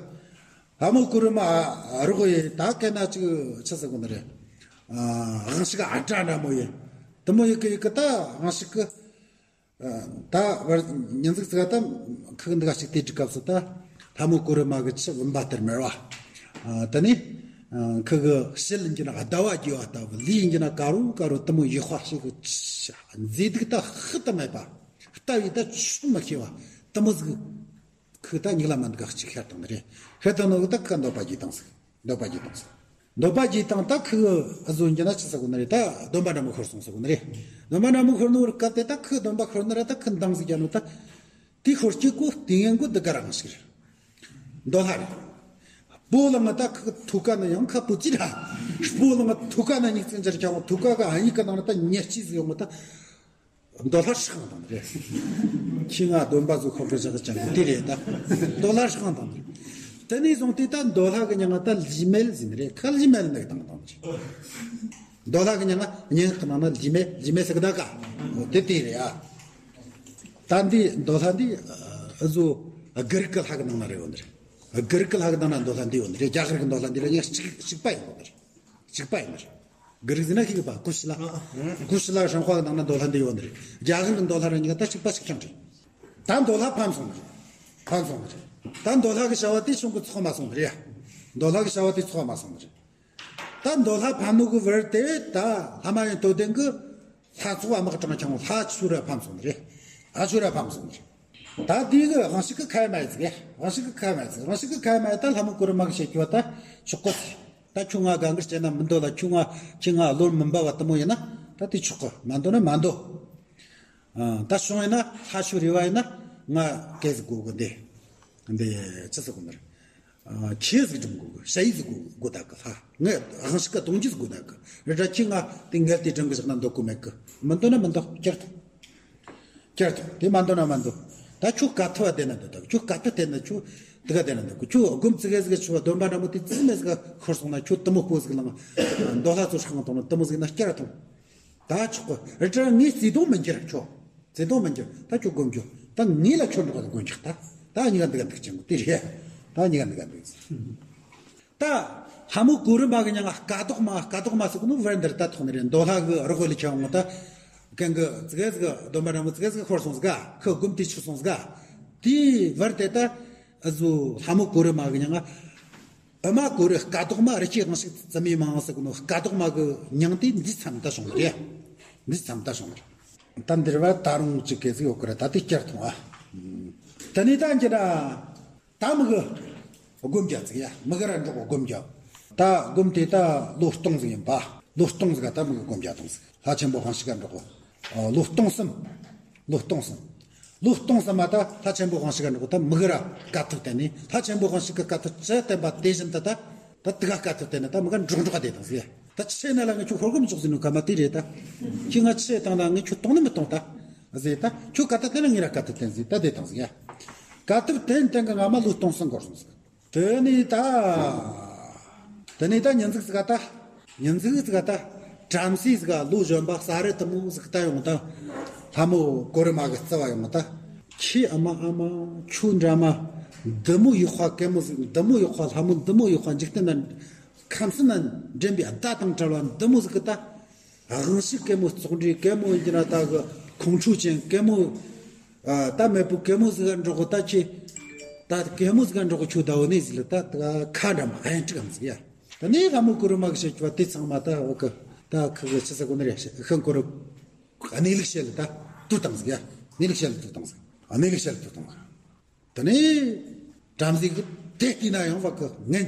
ལྷ་མོ་གུ་རུ་མ་རོགས་ཡིན་ད་སྐད་ན་ཅིག་ཆི་ཟེར་གོ་ནི་རེད། དབང་ཕྱུག་ཨ་བྲ་འདྲ་མོ་ཡིན། དེ་མོ་ཡི་གི་ཡི་གི་ད་དབང་ཕྱུག་གི་ད་བར་ཉིན་ཟིག་ཙི་ག་ད་ཁག་འདི་ག་ཞིག་དེ་འགྲིག་སྐབས་སུ་ད་ལྷ་མོ་གུ་རུ་མ་གི་ཆུ་བུམ་པ་དེར་མེར་བ། ད་ནི་ཁག་གི་ཞི་ལིན་གྱི་ན་ཟླ་བ་རྒྱས་པ་ལྟ་བུ་ལུས་ཡིན་གྱི་ན་དཀར་རོ་དཀར་རོ་དེ་མོ་ཡེ་ཧ་ཞིག་གི་མཛེས་སྡུག་ད་ཧི་ད་མེད་པ་ལྟ་བའི་ད་ཆུང་མ་ཤེས་པ་དེ་མོ་ཟིག་ཁོས་ད་ཉིག་ལ་མ་འདུག་གཅིག་ཤར་བཏང་ནི་རེད། ཤར་བཏང་ནོ་གི་ད་ཁོས་འདོད་པ་རྒྱས་བཏང་ཟིག་འདོད་པ་རྒྱས་བཏང་ཟིག་འདོད་པ་རྒྱས་བཏང་ད་ཁོས་ཨ་ཟོ་འགྱི་ན་ཆི་ཟེར་གོ་ནི་རེད། ད་སྡོམ་པ་འདྲ་མོ་ཤོར་སོང་ཟེར་གོ་ནི་རེད། སྡོམ་པ་འདྲ་མོ་ཤོར་ནོ་ར་སྐབས་དེ་ད་ཁོས་སྡོམ་པ་ཤོར་ནི་ར་ད་ཁོས་འདང་ཟིག་རྒྱག་ནོ་ད། དེ་ཤོར་སྐྱེ་གོ་དེ་ངན་གོ་འདི་ག་རང་ཞིག་རེད། འདོད་ལྷ་རེད། སྤོ་ལངས་ད་ཁོ་ཐུག་ག་ན་ཡང་ཁ་པོ་ཅི་ར། སྤོ་ལངས་ཐུག་ག་ན་ཉིག་ཙིང་ཅར་ཁྱང་ཐུག་ག་ག་ཨ་ཡིག་ག་ནང་ད་ཉེ་སྐྱིད་ཟིག་ཡོང་གོ་ད། འདོད་ལྷ་ཧྲག་དང་རེད། ཁྱི་ང་སྡོམ་པ་ཟིག་ཁོག་གི་ཞག་ཅང་གི་དེ་རེད་ད། འདོད་ལྷ་ཧྲག་དང་རེད། དེ་ནས་བཟུང་སྟེ་ད་འདོད་ལྷ་གི་མྱིང་ང་ད་ལི་མེལ་ཟེར་ནི་རེད། ཁ་ལི་མེལ་ནི་དང་དང་རེད། འདོད་ལྷ་གི་མྱིང་ང་མྱིང་གི་ནང་ན་ལི་མེ་ལི་མེ་ཟེར་གི་ད་ཀ་འོ་དེ་དེ་རེད་ཨ། ད་འདི་འདོད་ལྷ་འདི་ཨ་ཟོ་ཨ་གི་རིགས་ཀྱི་ལྷ་གི་ནང་ན་རེད་འོ་ནི་རེད། ཨ་གི་རིགས་ཀྱི་ལྷ་གི་ནང་ན་འདོད་ལྷ་འདི་འོ་ནི་རེད། རྒྱ་གར་གི་འདོད་ལྷ་འདི་ལ་ཡང་གཅིག་གཅིག་པ་ཡིན་འོ་ནི་རེད། གཅིག་པ་ཡིན་ནི་རེད། གི་རིགས་ཟེར་ན་ཤེས་གི་པ་ཀུ་ཤི་ལ། ཀུ་ཤི་ལ་ཧྲང་ཧྭ་གི་ནང་ན་འདོད་ལྷ་འདི་ཡོད་ནི་རེད། རྒྱ་གར་གི་འདོད་ལྷ་ར་གཉིས་ཀ་ད་གཅིག་པ་གཅིག་རྐྱང་རེད། ད་འདོད་ལྷ་ཕམ་སོང་ནི་རེད། ཕམ་སོང་ནི་རེད། ད་འདོད་ལྷ་གི་བྱ་བ་དེ་བྱུང་གི་ཚོགས་མ་སོང་ནི་རེད། འདོད་ལྷ་གི་བྱ་བ་དེ་ཚོགས་མ་སོང་ནི་རེད། ད་འདོད་ལྷ་ཕམ་ནོ་གི་བར་དེ་ད་ལྷ་མ་ཡིན་སྟོབས་ལྡན་གི་ལྷ་ཚོགས་དམག་དྲངས་ཀྱང་ལྷ་ཆུ་ར་ཕམ་སོང་ནི་རེད། ལྷ་ཆུ་ར་ཕམ་སོང་ནི་རེད། ད་དེ་གི་དབང་ཕྱུག་གི་ཁ་ཡ་མ་ཡི་ཚིག་ཡ། དབང་ཕྱུག་གི་ཁ་ཡ་མ་ཡི་ཚིག་དབང་ཕྱུག་གི་ཁ་ཡ་མ་ཡི་ད་ལྷ་མོ་གུ་རུ་མ་གི་བཤད་རྒྱུ་བ་ད་ཆོག་གི་ཟེར། ད་ཁྱོད་ང་དགའ་མགུར་བྱས་ན་མི་འདོད་ལ། ཁྱོད་ང་ཁྱོད་ང་བློར་མི་འབབ་པ་དེ་མོ་ཡིན་ན་ད་དེ་ཆོག་གི། མ་འདོད་ན་མ་འདོད། ཨ། ད་བྱུང་ཡིན་ན་ལྷ་ཆོས་རེ་བ་ཡིན་ན་ང་སྐད་ཟིག་གོ་གི་འདི། འདི་ཅི་ཟིག་གོ་ནི་རེད། ཨ། ཁྱེད་ཟིག་སྒྲུབ་དགོས་གི། ཞ་ཡི་ཟིག་གོ་གོ་ད་གི་ལྷ། ངས་དབང་ཕྱུག་གི་གདུང་རྒྱུད་ཟིག་གོ་ད་གི་རེད། ད་ཁྱེད་ང་དེ་ངལ་དེ་སྒྲུབ་གི་བཞག་ན་འདོད་གོ་མེད་གི། མི་འདོད་ན་མི་འདོད། ཁྱེར་ཐོངས། ཁྱེར་ཐོངས། དེ་མ་འདོད་ན་མ་འདོད། ད་ཁྱོད་དཀའ་ཐུབ་བ་བསྡད་ན་འདོད་ད། ཁྱོད་དཀའ་ཐུབ་བསྡད་ན་ཁྱོད་ དེ་ག་དེ་ན་འདུག་གི། ཁྱོད་སྒོམ་ཙི་གེ་ཟིག་ཆུ་བ་སྡོམ་པ་འདྲ་མོ་དེ་ཙི་མེ་ཟིག་ཤོར་སོང་ན། ཁྱོད་དུ་མོ་སྤོ་ཟིག་ལངས། འདོད་ལྷ་ཚོ་ཧྲག་ཐོང་ན་དུ་མོ་ཟིག་ན་སྐྱར་ཐོང་། ད་ཆོག་གི་རི་དྲ། ངས་བརྩེ་དུང་མི་འགྱུར་ཁྱོད། བརྩེ་དུང་མི་འགྱུར། ད་ཁྱོད་སྒོམ་རྒྱུ། ད་ངས་ལ་ཁྱོད་འགྲོ་ག་དུ་སྒོམ་རྒྱག་ད་ད་གཉིས་ཀ་འདི་ག་འདུག་ཅན་གོ་དེ་རེད། ད་གཉིས་ཀ་འདི་ག་འདུག་ད་ལྷ་མོ་གོ་རུ་མ་གི་མྱིང་ང་སྐ་དོག་མ། སྐ་དོག་མ་ཟེར་གོ་ནོ་བར་འདིར་ད་ཐོག་ནས་རེད། འདོད་ལྷ་གི་རོགས་ལས་ཁྱེར་འོང་ད། གན་གི་ཙི་གེ་ཟིག་སྡོམ་པ་འདྲ་མོ་ཙི་གེ་ཟིག་ཤོར་སོང་ཟིག་ག་ཁི་སྒོམ་དེ་ཆུ་སོང་ཟིག་ག་དེའི་བར་དེ་ད་ཨ་ཟོ་ལྷ་མོ་གོ་རུ་མ་གི་མྱིང་ང་ཨུ་མ་གོ་རུ་སྐ་དོག་མ། རི་སྐྱེས་དབང་ཕྱུག་བཙུན་མའི་མིང་ཟེར་གོ་ནོ་སྐ་དོག་མ་གི་མྱིང་དེ་འདི་ཙམ་ད་བྱུང་ནི་རེད། འདི་ཙམ་ད་བྱུང་ནི་རེད། ད་འདིར་བ་ད་རུང་ཅིག་གེ་ཟིག་ཡོད་གི་ར། ད་དེ་བསྐྱར་ཐོང་ཨ། དེ་ནས་ད་འགྱུར་ར། ད་མི་གི་སྒོམ་རྒྱག་ཙིག་ཡ། མི་གི་ར་འགྲོགས་སྒོམ་རྒྱག་ད་སྒོམ་དེ་ད་ལོ་སྟོང་ཟིག་ཡིན་པ། ལོ་སྟོང་ཟིག་ག་ད་མི་གི་སྒོམ་རྒྱག་དང་ཟིག་ལྷ་ཆེན་པོ་དབང་ཕྱུག་ག་འགྲོགས། ལོ་སྟོང་གསུམ། ལོ་སྟོང་གསུམ། ལོ་སྟོང་གསུམ་མ་ད་ལྷ་ཆེན་པོ་དབང་ཕྱུག་ག་འགྲོགས། ད་མི་གི་ར་དཀའ་ཐུབ་བསྟན་ནས། ལྷ་ཆེན་པོ་དབང་ཕྱུག་གི་དཀའ་ཐུབ་ཅི་བསྟན་པ་དེ་བཞིན་དུ་ད། ད་དེ་ག་དཀའ་ཐུབ་བསྟན་ནས་ད་མི་ག་འགྲོགས་འགྲོགས་བསྡད་དང་ཟིག་ད་ཆི་ན་ལ་ངས་ཁྱོད་ཤོར་གི་མི་ཆོག་ཟེར་ནོ་ག་མ་དེ་རེད་ད། ཁྱོས་ང་ཆི་བཏང་ན་ངས་ཁྱོད་གཏོང་ནི་མི་གཏོང་ད་ཟེར། ད་ཁྱོད་དཀའ་ཐུབ་བསྟན་ན་ངས་ར་དཀའ་ཐུབ་བསྟན་ཟིག་ད་བསྡད་དང་ཟིག་ཡ། དཀའ་ཐུབ་བསྟན་བསྟན་གི་ང་མ་ལོ་སྟོང་གསུམ་འགོར་སོང་ཟིག་དེ་ནས་ད། དེ་ནས་ད་ཉིན་ཟིག་ཟིག་ག་ད། ཉིན་ཟིག་ཟིག་ག་ད། བྲམ་ཟེ་ཟིག་ག་ལོ་གཞོན་པ་ས་རི་དུ་མོ་ཟིག་ད་ཡོང་ད། ལྷ་མོ་གོ་རུ་མ་གི་རྩི་བ་ཡོང་ད། ཁྱེད་ཨ་མ་ཨ་མ། ཁྱོད་འདྲ་མ་འདི་མོ་ཡག་པ་གད་མོ་ཟིག་འདི་མོ་ཡག་པ་ལྷ་མོ་འདི་མོ་ཡག་པ། འཇིག་རྟེན་ན་ཁམས་གསུམ་ན་འགྲན་པའི་ཟླ་དང་བྲལ་བ་འདི་མོ་ཟིག་གི་ད། དབང་ཕྱུག་གད་མོ་བཙོག་འདྲའི་གད་མོ་ཡིན་གྱི་ན་ད་གི་ཁོང་ཁྲོ་ཅན་གད་མོ། ཨ། ད་མེད་པོ་གད་མོ་ཟིག་ག་འགྲོགས་གོ་ད་ཁྱེད། ད་གད་མོ་ཟིག་ག་འགྲོགས་གོ་ཁྱོད་ད་འོ་ནས་ཟིག་ལ་ད་ད་ཁ་འདྲ་མ་ཨན་ཀྲིག་གམ་ཟིག་ཡ། ད་ནས་ལྷ་མོ་གོ་རུ་མ་གི་བཤད་རྒྱུ་བ་དེ་ཚང་མ་ད་འོ་གི་ད་ཁི་གི་ཆི་ཟེར་གོ་ནི་རེད། ཤི་ཁི་གོ་རུ་གནས་ལུགས་བཤད་ལ་ད་དུ་བཏང་ཟིག་ཡ། གནས་ལུགས་བཤད་ལ་དུ་བཏང་ཟིག་གནས་ལུགས་བཤད་ལ་དུ་བཏང་ཟིག་དེ་ནས་བྲམ་ཟེ་གིས་དེ་བལྟས་ན་ཡང་བ་གི་ངན་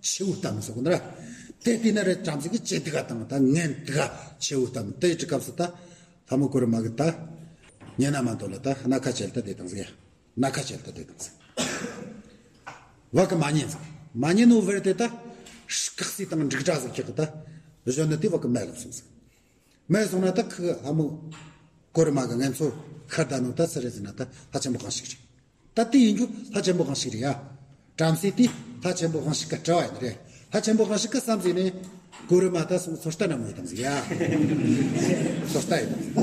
ཆེ་བོ་བལྟམས་ཟེར་གོ་ནི་ར། དེ་བལྟས་ན་རེ་བྲམ་ཟེ་གིས་ཇེ་སྡུག་ག་བཏང་ད་ངན་སྡུག་ག་ཆེ་བོ་བལྟམས། དེ་ཡི་སྐབས་སུ་ད་ལྷ་མོ་གོ་རུ་མ་གི་ད་ཉན་ན་མ་འདོད་ལ་ད་སྣ་ཁ་བྱས་ལ་ད་བསྡད་དང་ཟེར། སྣ་ཁ་བྱས་ལ་ད་བསྡད་དང་ཟེར། བ་གི་མ་ཉན་ཟིག་མ་ཉན་ནོ་བར་དེ་ད་སྐག་སྲིད་དང་འབྲུག་སྒྲ་ཟིག་ཁྱེར་གི་ད་གཞོན་ནུ་དེ་བ་གི་མལ་ལ་སོང་ཟིག་མལ་སོང་ན་ད་ཁི་ལྷ་མོ་གོ་རུ་མ་གི་ངན་ཚོ་ཤར་ད་ནོ་ད་སུ་རེད་ཟེར་ན་ད་ལྷ་ཆེན་པོ་གང་ཞིག་རེད། ད་དེ་ཡིན་རྒྱུ་ལྷ་ཆེན་པོ་གང་ཞིག་རེད་ཡ། བྲམ་ཟེ་དེ་ལྷ་ཆེན་པོ་གང་ཞིག་གི་དྲི་བ་ཡིན་རེད། ལྷ་ཆེན་པོ་གང་ཞིག་གི་བསམ་ཟིན་ནས་གོ་རུ་མ་ད་སོང་ཚོད་ལྟ་ན་མོ་ཡིན་དང་ཟིག་ཡ། ཚོད་ལྟ་ཡིན་དང་ཟིག་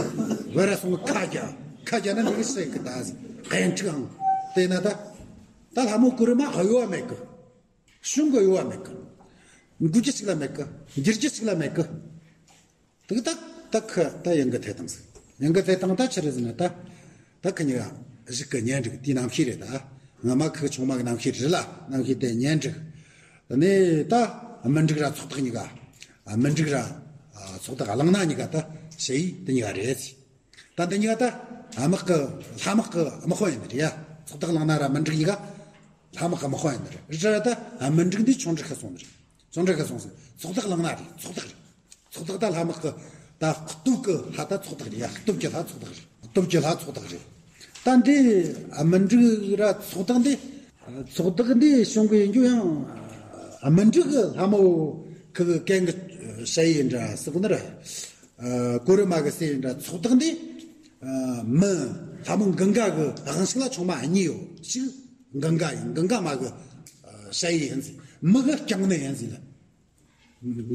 བེ་ར་སོང་ཁ་རྒྱ། ཁ་རྒྱ་ན་འདི་གི་སྲས་གི་ད་ཟིག་གཡན་ཁྲིག་ཨང་། དེ་ན་ད་ད་ལྷ་མོ་གོ་རུ་མ་གཡོ་བ་མེད་གི། གཞུང་གི་གཡོ་བ་མེད་གི། འགུལ་རྒྱུ་ཞིག་ལ་མེད་གི། འགྱུར་རྒྱུ་ཞིག་ལ་མེད་གི། དེ་ད་ད་ཁི་ད་ཡང་གི་ཐད་དང་ཟིག་ཡང་གི་ཐད་དང་ད་ཆི་རེད་ཟེར་ན་ད། ད་ཁི་གཉིས་ཀ་གཞུག་གི་གཉེན་སྒྲིག་དེའི་རྣམ་ཤེས་རེད་ད། ངོ་མ་ཁི་ཆུང་མ་གི་རྣམ་ཤེས་རེད་ལ། རྣམ་ཤེས་དེ་གཉེན་སྒྲིག་དེ་ནས་ད་སྨིན་དྲུག་ར་ཚོགས་བདག་གཉིས་ཀ་མིན་འགྲིག་ར་ཚོགས་བདག་གླང་སྣ་གཉིས་ཀ་ད་ཞེ་ཡི་དེ་གཉིས་ཀ་རེད་ཟེར། ད་འདི་གཉིས་ཀ་ད་དམག་གི་ལྷ་དམག་གི་དམག་དཔོན་ཡིན་ནི་རེད་ཡ། ཚོགས་བདག་གླང་སྣ་ར་སྨིན་དྲུག་གཉིས་ཀ་ལྷ་དམག་གི་དམག་དཔོན་ཡིན་ནི་རེད། རེད་ད་སྨིན་དྲུག་འདི་ཆུང་དྲུག་གི་སོང་ནི་རེད། ཆུང་དྲུག་གི་སོང་ཟིག་ཚོགས་བདག་གླང་སྣ་རེད། ཚོགས་བདག་རེད། ཚོགས་བདག་ད་ལྷ་དམག་གི་ད་སྟོབས་ཀྱི་ལྷ་ད་ཚོགས་བདག་རེད་ཡ། སྟོབས་ཀྱི་ལྷ་ཚོགས་བདག་རེད། སྟོབས་ཀྱི་ལྷ་ཚོགས་བདག་རེད། ད་འདི་སྨིན་དྲུག་ར་ཚོགས་བདག་འདི། ཚོགས་བདག་འདི་བྱུང་གི་ཡིན་རྒྱུ་ཡང་སྨིན་དྲུག་གི་ལྷ་མོ་ཁི་གི་གན་གི་ཞ་ཡི་ཡིན་འདྲ་ཟེར་གོ་ནི་ར། ཨ། གོ་རུ་མ་གི་སྲས་ཡིན་འདྲ། ཚོགས་བདག་འདི་མི་ལྷ་མོ་གངྒཱ་གི་དབང་ཕྱུག་ལ་ཆུང་མ་གཉིས་ཡོད་ཞིག་གངྒཱ་ཡིན། གངྒཱ་མ་གི་ཞ་ཡི་ཡིན་ཟིག་མི་གི་རྐྱང་ནི་ཡིན་ཟིག་ལ།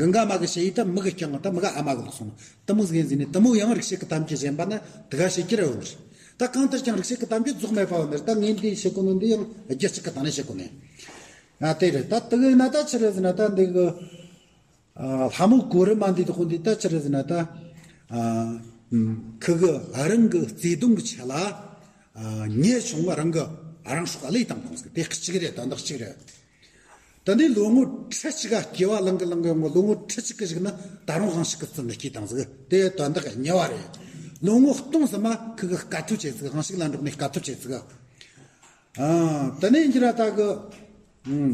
གངྒཱ་མ་གི་ཞ་ཡི་ད་མི་གི་རྐྱང་ད་མི་གི་ཨ་མ་གི་ལོག་སོང་ན་དེ་མོ་ཟིག་ཡིན་ཟིག་ནི། དེ་མོ་ཡང་རིག་བྱེད་ཀྱི་གཏམ་རྒྱུད་གཞན་པ་ན་དེ་ག་བཤད་རྒྱུ་ར་ཡོད་ནི་རེད། ད་གང་ལྟར་ཀྱང་རིག་བྱེད་ཀྱི་གཏམ་རྒྱུད་རྫོགས་མེད་པ་ཡོད་ནི་རེད། ད་ངས་འདི་བཤད་གོ་ནོ་འདི་ཡང་རྒྱུ་གཅིག་གི་སྟེང་ནས་བཤད་གོ་ནི། ཨ། དེ་རེད། ད་དེ་གི་ན་ད་ཆི་རེད་ཟེར་ན་ད་འདི་གི། ཨ། ལྷ་མོ་གོ་རུ་མ་འདི་དག་འདི་ད་ཆི་རེད་ཟེར་ན་ད། ཨ། ཁི་གི་རང་གི་བརྩེ་དུང་གི་ཆེད་ལ། ཨ། ཉེ་ཆུང་རང་གི་རང་སྲོག་བློས་བཏང་བཏང་ཟིག་དེ་གཅིག་རེད། དོན་དག་གཅིག་རེད། ད་ནི་ལོ་ངོ་ཁྲི་གཅིག་ག་སྐྱེ་བ་བླངས་གི་བླངས་གི་ཡོང་གི། ལོ་ངོ་ཁྲི་གཅིག་གི་གཞུག་ན་ད་རུང་དབང་ཕྱུག་གི་བཙུན་མོ་སྐྱེས་བཏང་ཟིག་དེ་དོན་དག་གཉེ་བ་རེད། ལོ་ངོ་སྟོང་ཙམ་མ་ཁི་གི་དཀའ་ཐུབ་བྱས་ཟིག་དབང་ཕྱུག་ལ་འགྲོགས་ནས་དཀའ་ཐུབ་བྱས་ཟིག་ཨ། ད་ནི་འགྱུར་ར་ད་གི། ཨུམ།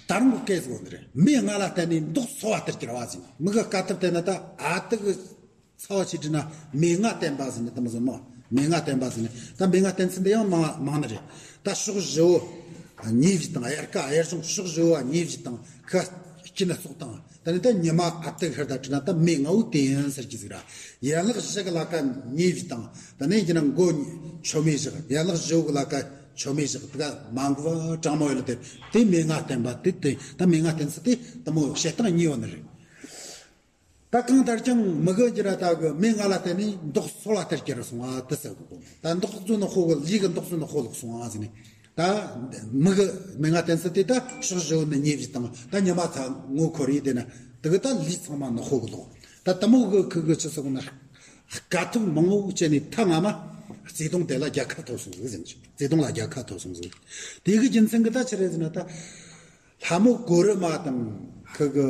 ད་རུང་གི་སྐད་ཟིག་འོང་གི་རེད། མི་ལྔ་ལ་བརྟེན་ནས་མདོག་འཚོ་བ་ལྟར་གྱུར་བ་ཟེར། མི་གི་དཀའ་ཐུབ་བལྟས་ན་ད་ཨ་ཏི་གི་ཚ་བ་ཆེ་དྲི་ན་མི་ལྔ་བསྟེན་པ་ཟེར་ནས་དེ་མོ་ཟེར་མོ། མི་ལྔ་བསྟེན་པ་ཟེར་ནས་ད་མི་ལྔ་བསྟེན་ཚུལ་འདི་ཡང་མང་མང་ནི་རེད། ད་ཕྱོགས་བཞི་བོ་ཉེ་བཞི་དང་། དབྱར་ཁ་དབྱར་གཞུང་ཕྱོགས་བཞི་བོ་ཉེ་བཞི་དང་ཁ་སྐྱིད་ན་སོགས་དང་། ད་ནི་ད་ཉི་མ་ཨ་ཏི་ཧར་ད་དྲི་ན་ད་མི་ལྔ་བོ་དེ་ཡིན་ཟེར་གྱི་ཟིག་ར། ཡན་ལག་བཞི་གི་ལ་ཀ་ཉེ་བཞི་དང་། ད་ནི་ཡིན་ན་མགོ་མཆོད་མེ་བཞག་ཡན་ལག་བཞི་བོ་གི་ལ་ཀ་མཆོད་མེ་བཞག་དེ་ག་མ་འགུལ་བ་གྲང་མོ་ཡོད་ལ་དེ་དེ་མེ་ལྔ་བསྟན་པ་དེ་དེ་ད་མེ་ལྔ་བསྟན་ས་དེ་དེ་མོ་བྱེད་སྟངས་གཉིས་ཡོད་ནི་རེད། ད་གང་ལྟར་ཀྱང་མི་གི་འགྱུར་བ་ད་གི་མེ་ལྔ་ལ་བརྟེན་ནས་མདོག་སོལ་བ་ལྟར་གྱུར་སོང་བ་དེ་ཟེར་གི་གོ། ད་མདོག་བཙོ་ནི་ཧོ་གི་ལུས་ཀྱི་མདོག་བཙོ་ནི་ཧོ་ལོག་སོང་བ་ཟེར་ནས། ད་མི་གི་མེ་ལྔ་བསྟན་ས་དེ་ད་ཕྱོགས་བཞི་བོ་ནི་ཉེ་བཞི་དང་ད་ཉི་མ་ཚ་ངོ་འཁོར་ཡི་དེ་ན་དེ་གི་ད་ལུས་ཚང་མ་ནི་ཧོ་གི་ལོག། ད་དེ་མོ་གི་ཁུ་གི་ཆུ་སོགས་ན་དཀའ་ཐུབ་མང་བོ་བྱས་ནས་ཐ་ང་མ་བརྩེ་དུང་དེ་ལ་རྒྱལ་ཁ་ཐོབ་སོང་ཟིག་ཟེར་ནས། བརྩེ་དུང་ལ་རྒྱལ་ཁ་ཐོབ་སོང་ཟིག། དེ་གི་རྒྱུ་མཚན་གི་ད་ཆི་རེད་ཟེར་ན་ད། ལྷ་མོ་གོ་རུ་མ་དང་ཁུ་གི།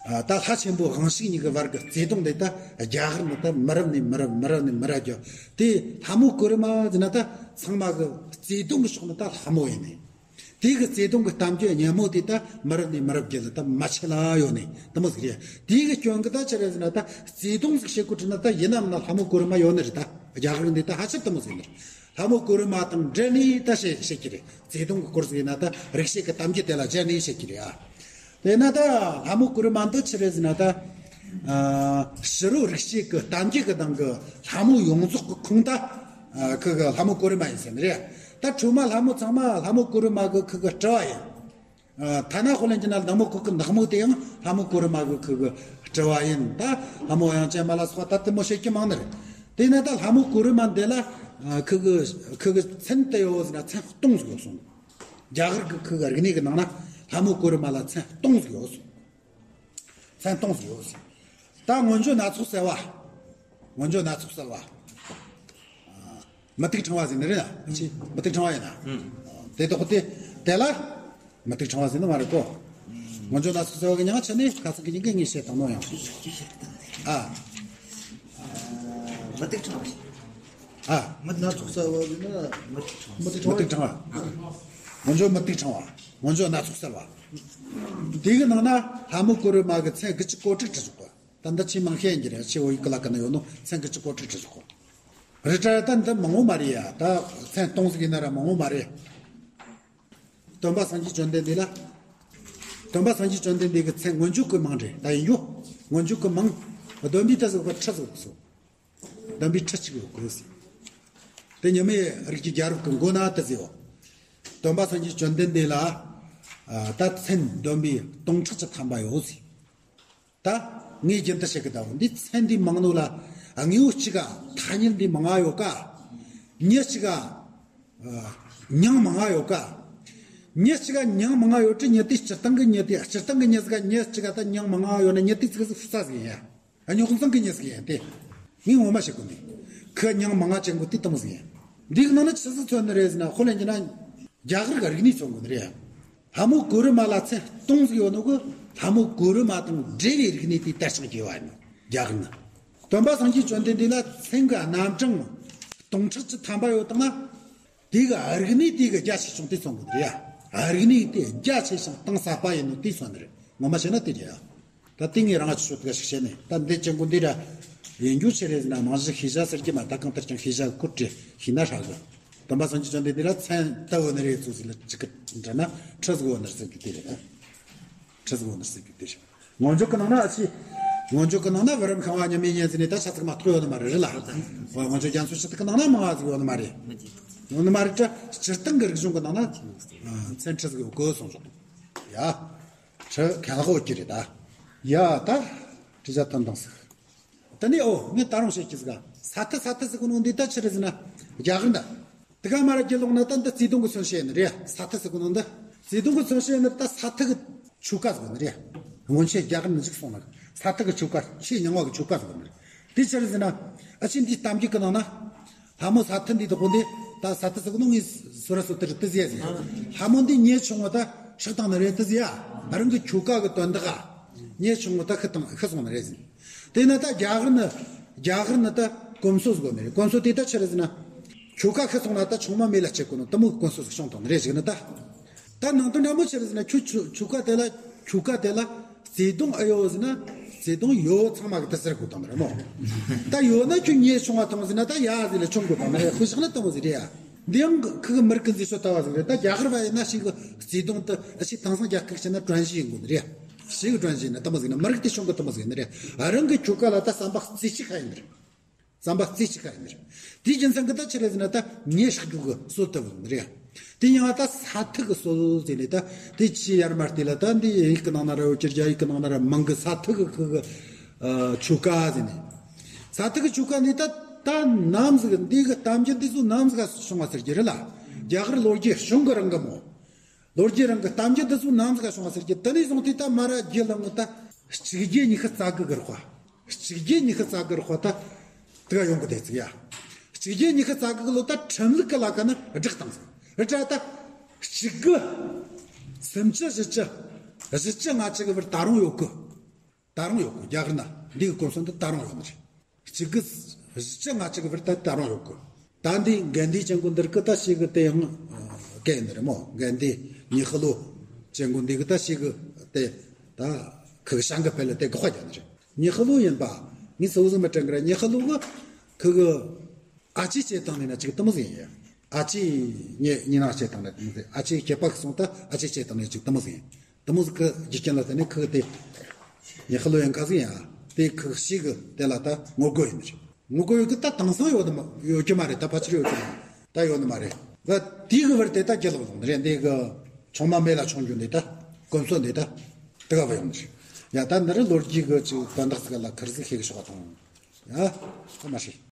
ད་ལྷ་ཆེན་པོ་དབང་ཕྱུག་གཉིས་ཀྱི་བར་གྱི་བརྩེ་དུང་དེ་ད་རྒྱ་གར་ནི་ད་མི་རབས་ནས་མི་རབས་མི་རབས་ནས་མི་རབས་རྒྱུ། དེ་ལྷ་མོ་གོ་རུ་མ་ཟེར་ན་ད་ཚང་མ་གི་བརྩེ་དུང་གི་ཕྱོགས་ནི་ད་ལྷ་མོ་ཡིན་ནི། དེ་གི་བརྩེ་དུང་གི་གཏམ་རྒྱུད་སྙན་མོ་དེ་ད་མི་རབས་ནས་མི་རབས་རྒྱུ་ལ་ད་མ་ཆད་ལ་ཡོད་ནི་དེ་མོ་ཟིག་རེད། དེ་གི་སྐྱོན་གི་ད་ཆི་རེད་ཟེར་ན་ད་བརྩེ་དུང་ཟིག་བྱེད་དགོས་དྲན་ན་ད་ཡིན་ནམ་ན་ལྷ་མོ་གོ་རུ་མ་ཡོད་ནི་རེད། ད་རྒྱ་གར་འདི་ད་ཧ་ཅང་དེ་མོ་ཟིག་ནི་རེད། ལྷ་མོ་གོ་རུ་མ་དང་འབྲེལ་ནས་ད་བཤད་བཤད་ཀྱི་རེད། བརྩེ་དུང་གི་སྐོར་ཟིག་ཡིན་ན་ད་རིག་བྱེད་ཀྱི་གཏམ་རྒྱུད་དེ་ལ་སྦྱར་ནས་བཤད་ཀྱི་རེད་ཨ། དེས་ན་ད་ལྷ་མོ་གོ་རུ་མ་འདི་ཆི་རེད་ཟེར་ན་ད། ཨ། ཕྱི་རོལ་རིག་བྱེད་ཀྱི་གཏམ་རྒྱུད་ཀྱི་ནང་གི་ལྷ་མོ་ཡོངས་རྫོགས་ཀྱི་ཁུངས་ད། ཨ། ཁུ་གི་ལྷ་མོ་གོ་རུ་མ་ཡིན་ཟེར་ནི་རེད། ད་ཁྲོས་མ་ལྷ་མོ་ཚང་མ་ལྷ་མོ་གོ་རུ་མ་གི་ཁུ་གི་སྤྲུལ་བ་ཡིན། ཨ། ཐ་ན་དཔེ་ལེན་གྱི་ན་ནག་མོ་ཁུ་གི་ནག་མོ་དེ་ཡང་ལྷ་མོ་གོ་རུ་མ་གི་ཁུ་གི་སྤྲུལ་བ་ཡིན། ད་ལྷ་མོ་དབྱངས་ཅན་མ་ལ་སོགས་པ་ད་དེ་མོ་བཤད་ཀྱི་མང་ནི་རེད། དེས་ན་ད་ལྷ་མོ་གོ་རུ་མ་འདི་ལ། ཨ། ཁུ་གི་ཁུ་གི་མཚན་དེ་ཡོད་ཟེར་ན་མཚན་སྟོང་ཟིག་ཡོད་སོང་། རྒྱ་གར་གྱི་ཁུ་གི་རིག་གནས་ཀྱི་ནང་ན་ལྷ་མོ་གོ་རུ་མ་ལ་མཚན་སྟོང་ཟིག་ཡོད་ཟེར། མཚན་སྟོང་ཟིག་ཡོད་ཟེར། ད་མངོན་བརྗོད་སྣ་ཚོགས་གསལ་བ། མངོན་བརྗོད་སྣ་ཚོགས་གསལ་བ། མུ་ཏིག་ཕྲེང་བ་ཟེར་ནི་རེད་ན། ཅི་མུ་ཏིག་ཕྲེང་བ་ཡིན་ན། དེ་དག་དེ་དེ་ལ་མུ་ཏིག་ཕྲེང་བ་ཟེར་ནི་མ་རེད་གོ། མངོན་བརྗོད་སྣ་ཚོགས་གསལ་བ་གི་མྱིང་ང་ཆ་ནས་ཁ་སང་གི་ཉིན་གི་ངས་བཤད་དང་ནོ་ཡང་། ཨ། མུ་ཏིག་ཕྲེང་བ། ཨ། མུ་སྣ་ཚོགས་གསལ་བ་ཡིན་ན་མུ་ཏིག་ཕྲེང་བ། མུ་ཏིག་ཕྲེང་བ། མངོན་བརྗོད་མུ་ཏིག་ཕྲེང་བ། མངོན་བརྗོད་སྣ་ཚོགས་གསལ་བ། དེ་གི་ནང་ན་ལྷ་མོ་གོ་རུ་མ་གི་མཚན་དགུ་བཅུ་གོ་དྲུག་བྲིས་བཞག་གོ། ད་འདི་ཆེས་མང་ཤོས་ཡིན་གྱི་རེད། ཆེས་བོད་ཡིག་གི་ལ་ཀ་ན་ཡོད་ནོ་མཚན་དགུ་བཅུ་གོ་དྲུག་བྲིས་བཞག་གོ། རེད་དྲ་ད་འདི་མང་བོ་མ་རེད་ཡ། ད་མཚན་སྟོང་ཟིག་ཡིན་ན་ར་མང་བོ་མ་རེད། སྟོན་པ་སངས་རྒྱས་བཅོམ་ལྡན་འདས་ལ། སྟོན་པ་སངས་རྒྱས་བཅོམ་ལྡན་འདས་ཀྱི་མཚན་མངོན་བརྗོད་ཀྱི་མང་རེད། ད་ཡིན་རྒྱུ། མངོན་བརྗོད་ཀྱི་མང་། བསྡོམས་པས་ད་ཟིག་པ་ཁྲི་ཟིག་སོ། བསྡོམས་པས་ཁྲི་གཅིག་ཡོད་དགོས་ཟེར། དེ་ཉི་མའི་རིགས་ཀྱི་རྒྱལ་རབས་ཀྱི་མགོ་ན་ད་ཟེར་བ། སྟོན་པ་སངས་རྒྱས་བཅོམ་ལྡན་འདས་ལ། ཨ། ད་མཚན་བསྡོམས་པས་སྟོང་ཕྲག་གཅིག་ཐམ་པ་ཡོད་ཟེར། ད་ངས་རྒྱུན་དུ་བཤད་གི་ད་འོ་འདི་མཚན་འདི་མང་ནོ་ལ། ཨ། དངོས་པོ་གཅིག་ག་ཐ་སྙད་འདི་མང་ང་ཡོད་ཀ། མྱི་གཅིག་ག། ཨ། མྱིང་མང་ང་ཡོད་ཀ། མྱི་གཅིག་ག་མྱིང་མང་ང་ཡོད་དུས་མྱི་དེ་སྤྱིར་བཏང་གི་མྱི་དེ། སྤྱིར་བཏང་གི་མྱི་ཟིག་ག་མྱི་གཅིག་ག་ད་མྱིང་མང་ང་ཡོད་ན་མྱི་དེ་ཚིག་ཟིག་ཧྥུ་ས་ཟིག་ཡིན་ཡ། རྙོག་འཛིང་གི་མྱི་ཟིག་ཡིན་ཏེ། ངས་ངོ་མ་བཤད་གོ་ནི། ཁོས་མྱིང་མང་ང་ཅན་གོ་དེ་དེ་མོ་ཟིག་ཡིན། འདིའི་ནང་ན་ཆི་ཟིག་མཚོན་ནི་རེད་ཟེར་ན། དཔེ་ལེན་གྱི་ན་རྒྱ་གར་གི་རིག་གནས་མཚོན་གོ་ནི་རེད། ལྷ་མོ་གོ་རུ་མ་ལ་མཚན་སྟོང་ཟིག་ཡོད་ནོ་གི་ལྷ་མོ་གོ་རུ་མ་དང་འབྲེལ་བའི་རིག་གནས་དེ་དར་ཞིང་རྒྱས་པ་ཡིན་ནོ། རྒྱ་གར་ནི། སྟོན་པ་སངས་རྒྱས་བཅོམ་ལྡན་འདས་ལ་མཚན་གི་རྣམ་གྲངས་སྟོང་ཕྲག་གཅིག་ཐམ་པ་ཡོད་དང་ན། དེ་གི་རིག་གནས་དེ་གི་རྒྱ་ཆེ་ཆུང་དེ་མཚོན་གོ་ནི་རེད་ཡ། རིག་གནས་དེ་རྒྱ་ཆེ་ཞིང་གཏིང་ཟབ་པ་ཡིན་ནོ་དེ་མཚོན་ནི་རེད། ངོ་མ་བཤད་ན་དེ་རེད་ཡ། ད་དེ་ངས་རང་ང་ཆུ་ཚོད་དེ་ག་ཞིག་བཤད་ནས། ད་འདི་ཅན་གོ་འདི་ར་ཡིན་རྒྱུ་ཆི་རེད་ཟེར་ན། མང་གཞི་ཤེས་བྱ་ཟེར་གྱི་མ། ད་གང་ལྟར་ཀྱང་ཤེས་བྱ་བཀོད་དེ་ཤེས་ན་ཧྲ་གི། སྟོན་པ་སངས་རྒྱས་བཅོམ་ལྡན་འདས་ལ་མཚན་ད་འོ་ན་རེ་ཚོ་ཟིག་ལ་གཅིག་གི་འདྲ་ན་ཁྲི་ཟིག་འོ་ན་ཟེར་གི་དེ་རེད། ཁྲི་ཟིག་འོ་ན་ཟེར་གི་དེ་རེད། མངོན་བརྗོད་ཀྱི་ནང་ན་ཨ་ཅི། མངོན་བརྗོད་ཀྱི་ནང་ན་བུ་རམ་ཤིང་བ་མཉམ་མེད་ཡིན་ཟེར་ནས་ད་ཆ་ཚིག་མ་གཏོགས་ཡོད་ནི་མ་རེད་རེད་ལ། འོ། མངོན་བརྗོད་རྒྱ་མཚོའི་ཆུ་ཐིགས་ཀྱི་ནང་ན་མང་ང་ཟིག་ཡོད་ནི་མ་རེད། ཡོད་ནི་མ་རེད་དྲ། སྤྱིར་བཏང་གི་རིག་གཞུང་གི་ནང་ན་མཚན་ཁྲི་ཟིག་ཡོད་དགོས་གསུངས་བཞག་ཡ། ཁྲི་གན་ལག་འོ་ཀྱི་རེད་ད། ཡ་ད། དྲི་བྱ་ཐོན་དང་ཟིག། དེ་ནས་འོ་ངས་ད་རུང་བཤད་ཀྱི་ཟིག། ས་ཐི། ས་ཐི་ཟེར་གོ་ནོ་འདི་ད་ཆི་རེད་ཟེར་ན། རྒྱ་གར་འདི། དེ་ག་མ་ར་གྱེར་ལོག་ན་ད་འདི་བརྩེ་དུང་གི་མཚོན་བྱེད་ཡིན་ནི་རེད། ས་ཐི་ཟེར་གོ་ནོ་འདི། བརྩེ་དུང་གི་མཚོན་བྱེད་ཡིན་ནི་ད་ས་ཐི་གི་ཆོ་ག་ཟེར་གོ་ནི་རེད། སྔོན་ཆད་རྒྱ་གར་ནས་འཇིག་སོང་ན། ས་ཐི་གི་ཆོ་ག། ཆེས་རྙིང་བ་གི་ཆོ་ག་ཟེར་གོ་ནི་རེད། དེ་ཆི་རེད་ཟེར་ན། ཨ་ཅེ་འདིའི་གཏམ་རྒྱུད་གི་ནང་ན། ལྷ་མོ་ས་ཐི་འདི་དག་པོ་འདི། ད་ས་ཐི་ཟེར་གོ་ནོ་ངས་སོ་ར་སོ་ཐི་རེད་དེ་ཟེར་ཡ་ཟེར། ལྷ་མོ་འདི་ཉེ་ཆུང་བ་ད་ཆགས་བཏང་ནི་རེད་དེ་ཟེར་ཡ། རང་གི་ཆོ་ག་གི་དོན་དག་ག། ཉེ་ཆུང་བ་ད་ཤི་བཏང་ཤི་སོང་ནི་རེད་ཟེར། དེས་ན་ད་རྒྱ་གར་ནི། རྒྱ་གར་ནི་ད་གོམས་སྲོལ་ཟིག་ཡོད་ནི་རེད། གོམས་སྲོལ་དེ་ད་ཆི་རེད་ཟེར་ན། ཁྱོ་ག་ཤི་སོང་ན་ད་ཆུང་མ་མེ་ལ་སྐྱེལ་དགོས་ནོ་དེ་མོ་གོམས་སྲོལ་ཟིག་བྱུང་བཏང་ནི་རེད་ཟེར་ནི་ད། ད་ནང་དོན་འདྲ་མོ་ཆི་རེད་ཟེར་ན། ཁྱོ་ཁྱོ་ཁྱོ་ག་དེ་ལ། ཁྱོ་ག་དེ་ལ་བརྩེ་དུང་ཨེ་ཡོད་ཟེར་ན། བརྩེ་དུང་ཡོད་ཚང་མ་གི་ད་ཟེར་དགོས་བཏང་ནི་རེད་མོ། ད་ཡོད་ན་ཁྱོ་ཉེ་ཆུང་བ་ཐོང་ཟེར་ན། ད་ཡ་ཟེར་ལ་ཆུང་དགོས་བཏང་ནི་རེད། ཁོ་ཞག་ན་དེ་མོ་ཟིག་རེད་ཡ། འདི་ཡང་ཁུ་གི་མི་རིགས་ཀྱི་མཛེས་ཤོས་ལྟ་བ་ཟིག་རེད། ད་རྒྱ་གར་བ་ཡིན་ན་ཞིག་གི་བརྩེ་དུང་དེ་ཞིག་དེང་སང་རྒྱ་སྐད་བཤད་ན་དྲན་ཤེས་ཡིན་དགོས་ནི་རེད། ཞིག་གི་དྲན་ཤེས་ཡིན་ན་དེ་མོ་ཟིག་ན། མི་རིགས་དེ་ཆུང་གི་དེ་མོ་ཟིག་ཡིན་ནི་རེད། རང་གི་ཁྱོ་ག་ལ་ད་བསམ་པ་རྩེ་གཅིག་ཁ་ཡིན་ནི་རེད། རྩམ་པ་རྩེ་གཅིག་ཀ་ཡིན་ནི་རེད། དེའི་རྒྱུ་མཚན་གྱིས་ད་ཆི་རེད་ཟེར་ན། ད་ཉེས་བཤགས་རྒྱུ་གི་སྲོལ་དེ་བུད་ནི་རེད། དེ་ཡང་ད་ས་ཐིག་གི་སྲོལ་ཟེར་ནས། ད་དེ་ཆི་ཡར་མར་དེ་ལ་ད་འདི་ཡིག་གི་ནང་ན་ར་ཡོད་ཀྱི། རྒྱ་ཡིག་གི་ནང་ན་ར་མང་གི། ས་ཐིག་གི་ཁུ་གི་ཨ་ཆོ་ག་ཟེར་ནས། ས་ཐིག་གི་ཆོ་ག་ནི་ད་ད་ནམ་ཟིག་འདི་གི་གཏམ་རྒྱུད་འདི་ཚོ་ནམ་ཟིག་ག་བྱུང་བ་ཟེར་རྒྱུ་རེད་ལ། རྒྱ་གར་ལོ་རྒྱུས་བྱུང་གི་རིང་གི་མོ། ལོ་རྒྱུས་རིང་གི་གཏམ་རྒྱུད་འདི་ཚོ་ནམ་ཟིག་ག་བྱུང་བ་ཟེར་རྒྱུ། དེ་ནས་བཟུང་སྟེ་ད་མ་ར་རྒྱུད་ལ་ངོ་ད་གཅིག་བརྒྱད་ཉི་ཤུ་རྩ་དགུ་གི་རེད་པ། གཅིག་བརྒྱད་ཉི་ཤུ་རྩ་དགུ་རེད་པ། ད་དེ་ག་ཡོང་གི་དེ་ཚིག་ཡ། གཅིག་བརྒྱད་ཉི་ཤུ་རྩ་དགུ་གི་ལོ་ད་ཁྲིམས་ལུགས་གི་ལ་ཀ་ན་བསྒྲགས་བཏང་ཟིག། བསྒྲགས་ད་གཅིག་དགུ་སུམ་ཅུ་བཞི་བཅུ་བཞི་བཅུ་ལྔ་བཅུ་གི་བར་ད་རུང་ཡོད་གི། ད་རུང་ཡོད་གི། རྒྱ་གར་ན་འདི་གི་གོམས་སྲོལ་འདི་ད་རུང་ཡོད་ནི་རེད། གཅིག་དགུ་བཞི་བཅུ་ལྔ་བཅུ་གི་བར་ད་ད་རུང་ཡོད་གི། ད་འདི་གན་དྷི་ཅན་གོ་འདིར་གི་ད་ཞིག་གི་དེ་ཡང་སྐད་ཡིན་ནི་རེད་མོ། གན་དྷི་ནི་ཧི་ལོ་ཅན་གོ་འདི་གི་ད་ཞིག་གི་དེ་ད་ཁུ་གི་ཤང་གི་ཕེ་ལ་དེ་གི་དཔའ་རྒྱ་ནི་རེད། ནི་ཧི་ལོ་ཡིན་པ་ངས་སོ་སོ་མི་དྲན་གི་ར། ནི་ཧི་ལོ་གི་ཁུ་གི་ཨ་ཅེ་བྱས་བཏང་ནས་ན་ཅིག་དེ་མོ་ཟིག་ཡིན་ཡ། ཨ་ཅེ་ཉེ་ཉེ་ན་བྱས་བཏང་ནས་དེ་མོ་ཟིག། ཨ་ཅེ་སྐྱེས་པ་གི་སོང་ད་ཨ་ཅེ་བྱས་བཏང་ནས་ཅིག་དེ་མོ་ཟིག་ཡིན། དེ་མོ་ཟིག་གི་རྒྱུ་རྐྱེན་ལ་བརྟེན་ནས་ཁུ་གི་དེ་ཉེ་ཁ་ལོ་ཡང་ཁ་ཟིག་ཡིན་ཡ། དེ་ཁུ་གི་ཞིག་གི་དེ་ལ་ད་ངོ་རྒོལ་ཡིན་ནི་རེད། ངོ་རྒོལ་ཡོད་གི། ད་དེང་སང་ཡོད་ནི་མ་ཡོད་རྒྱུ་མ་རེད། ད་ཕལ་ཆེར་ཡོད་རྒྱུ་མ་རེད། ད་ཡོད་ནི་མ་རེད། ད་དེའི་གི་བར་དེ་ད་རྒྱུ་ལོག་ལོག་ནི་རེད། འདི་གི་ཆུང་མ་མེ་ལ་མཆོང་རྒྱུ་འདི་ད་གོམས་སྲོལ་འདི་ད་དེ་ག་བ་ཡོང་ནི་རེད། ཡ་ད་ནི་རི་ལོ་རྒྱུས་གི་ཅིག་དོན་དག་ཟིག་ལ་ཁུར་ཟིག་ཤེས་གི་ཤོག་པ་དང་། ཡ་ད་མ་ཤེས།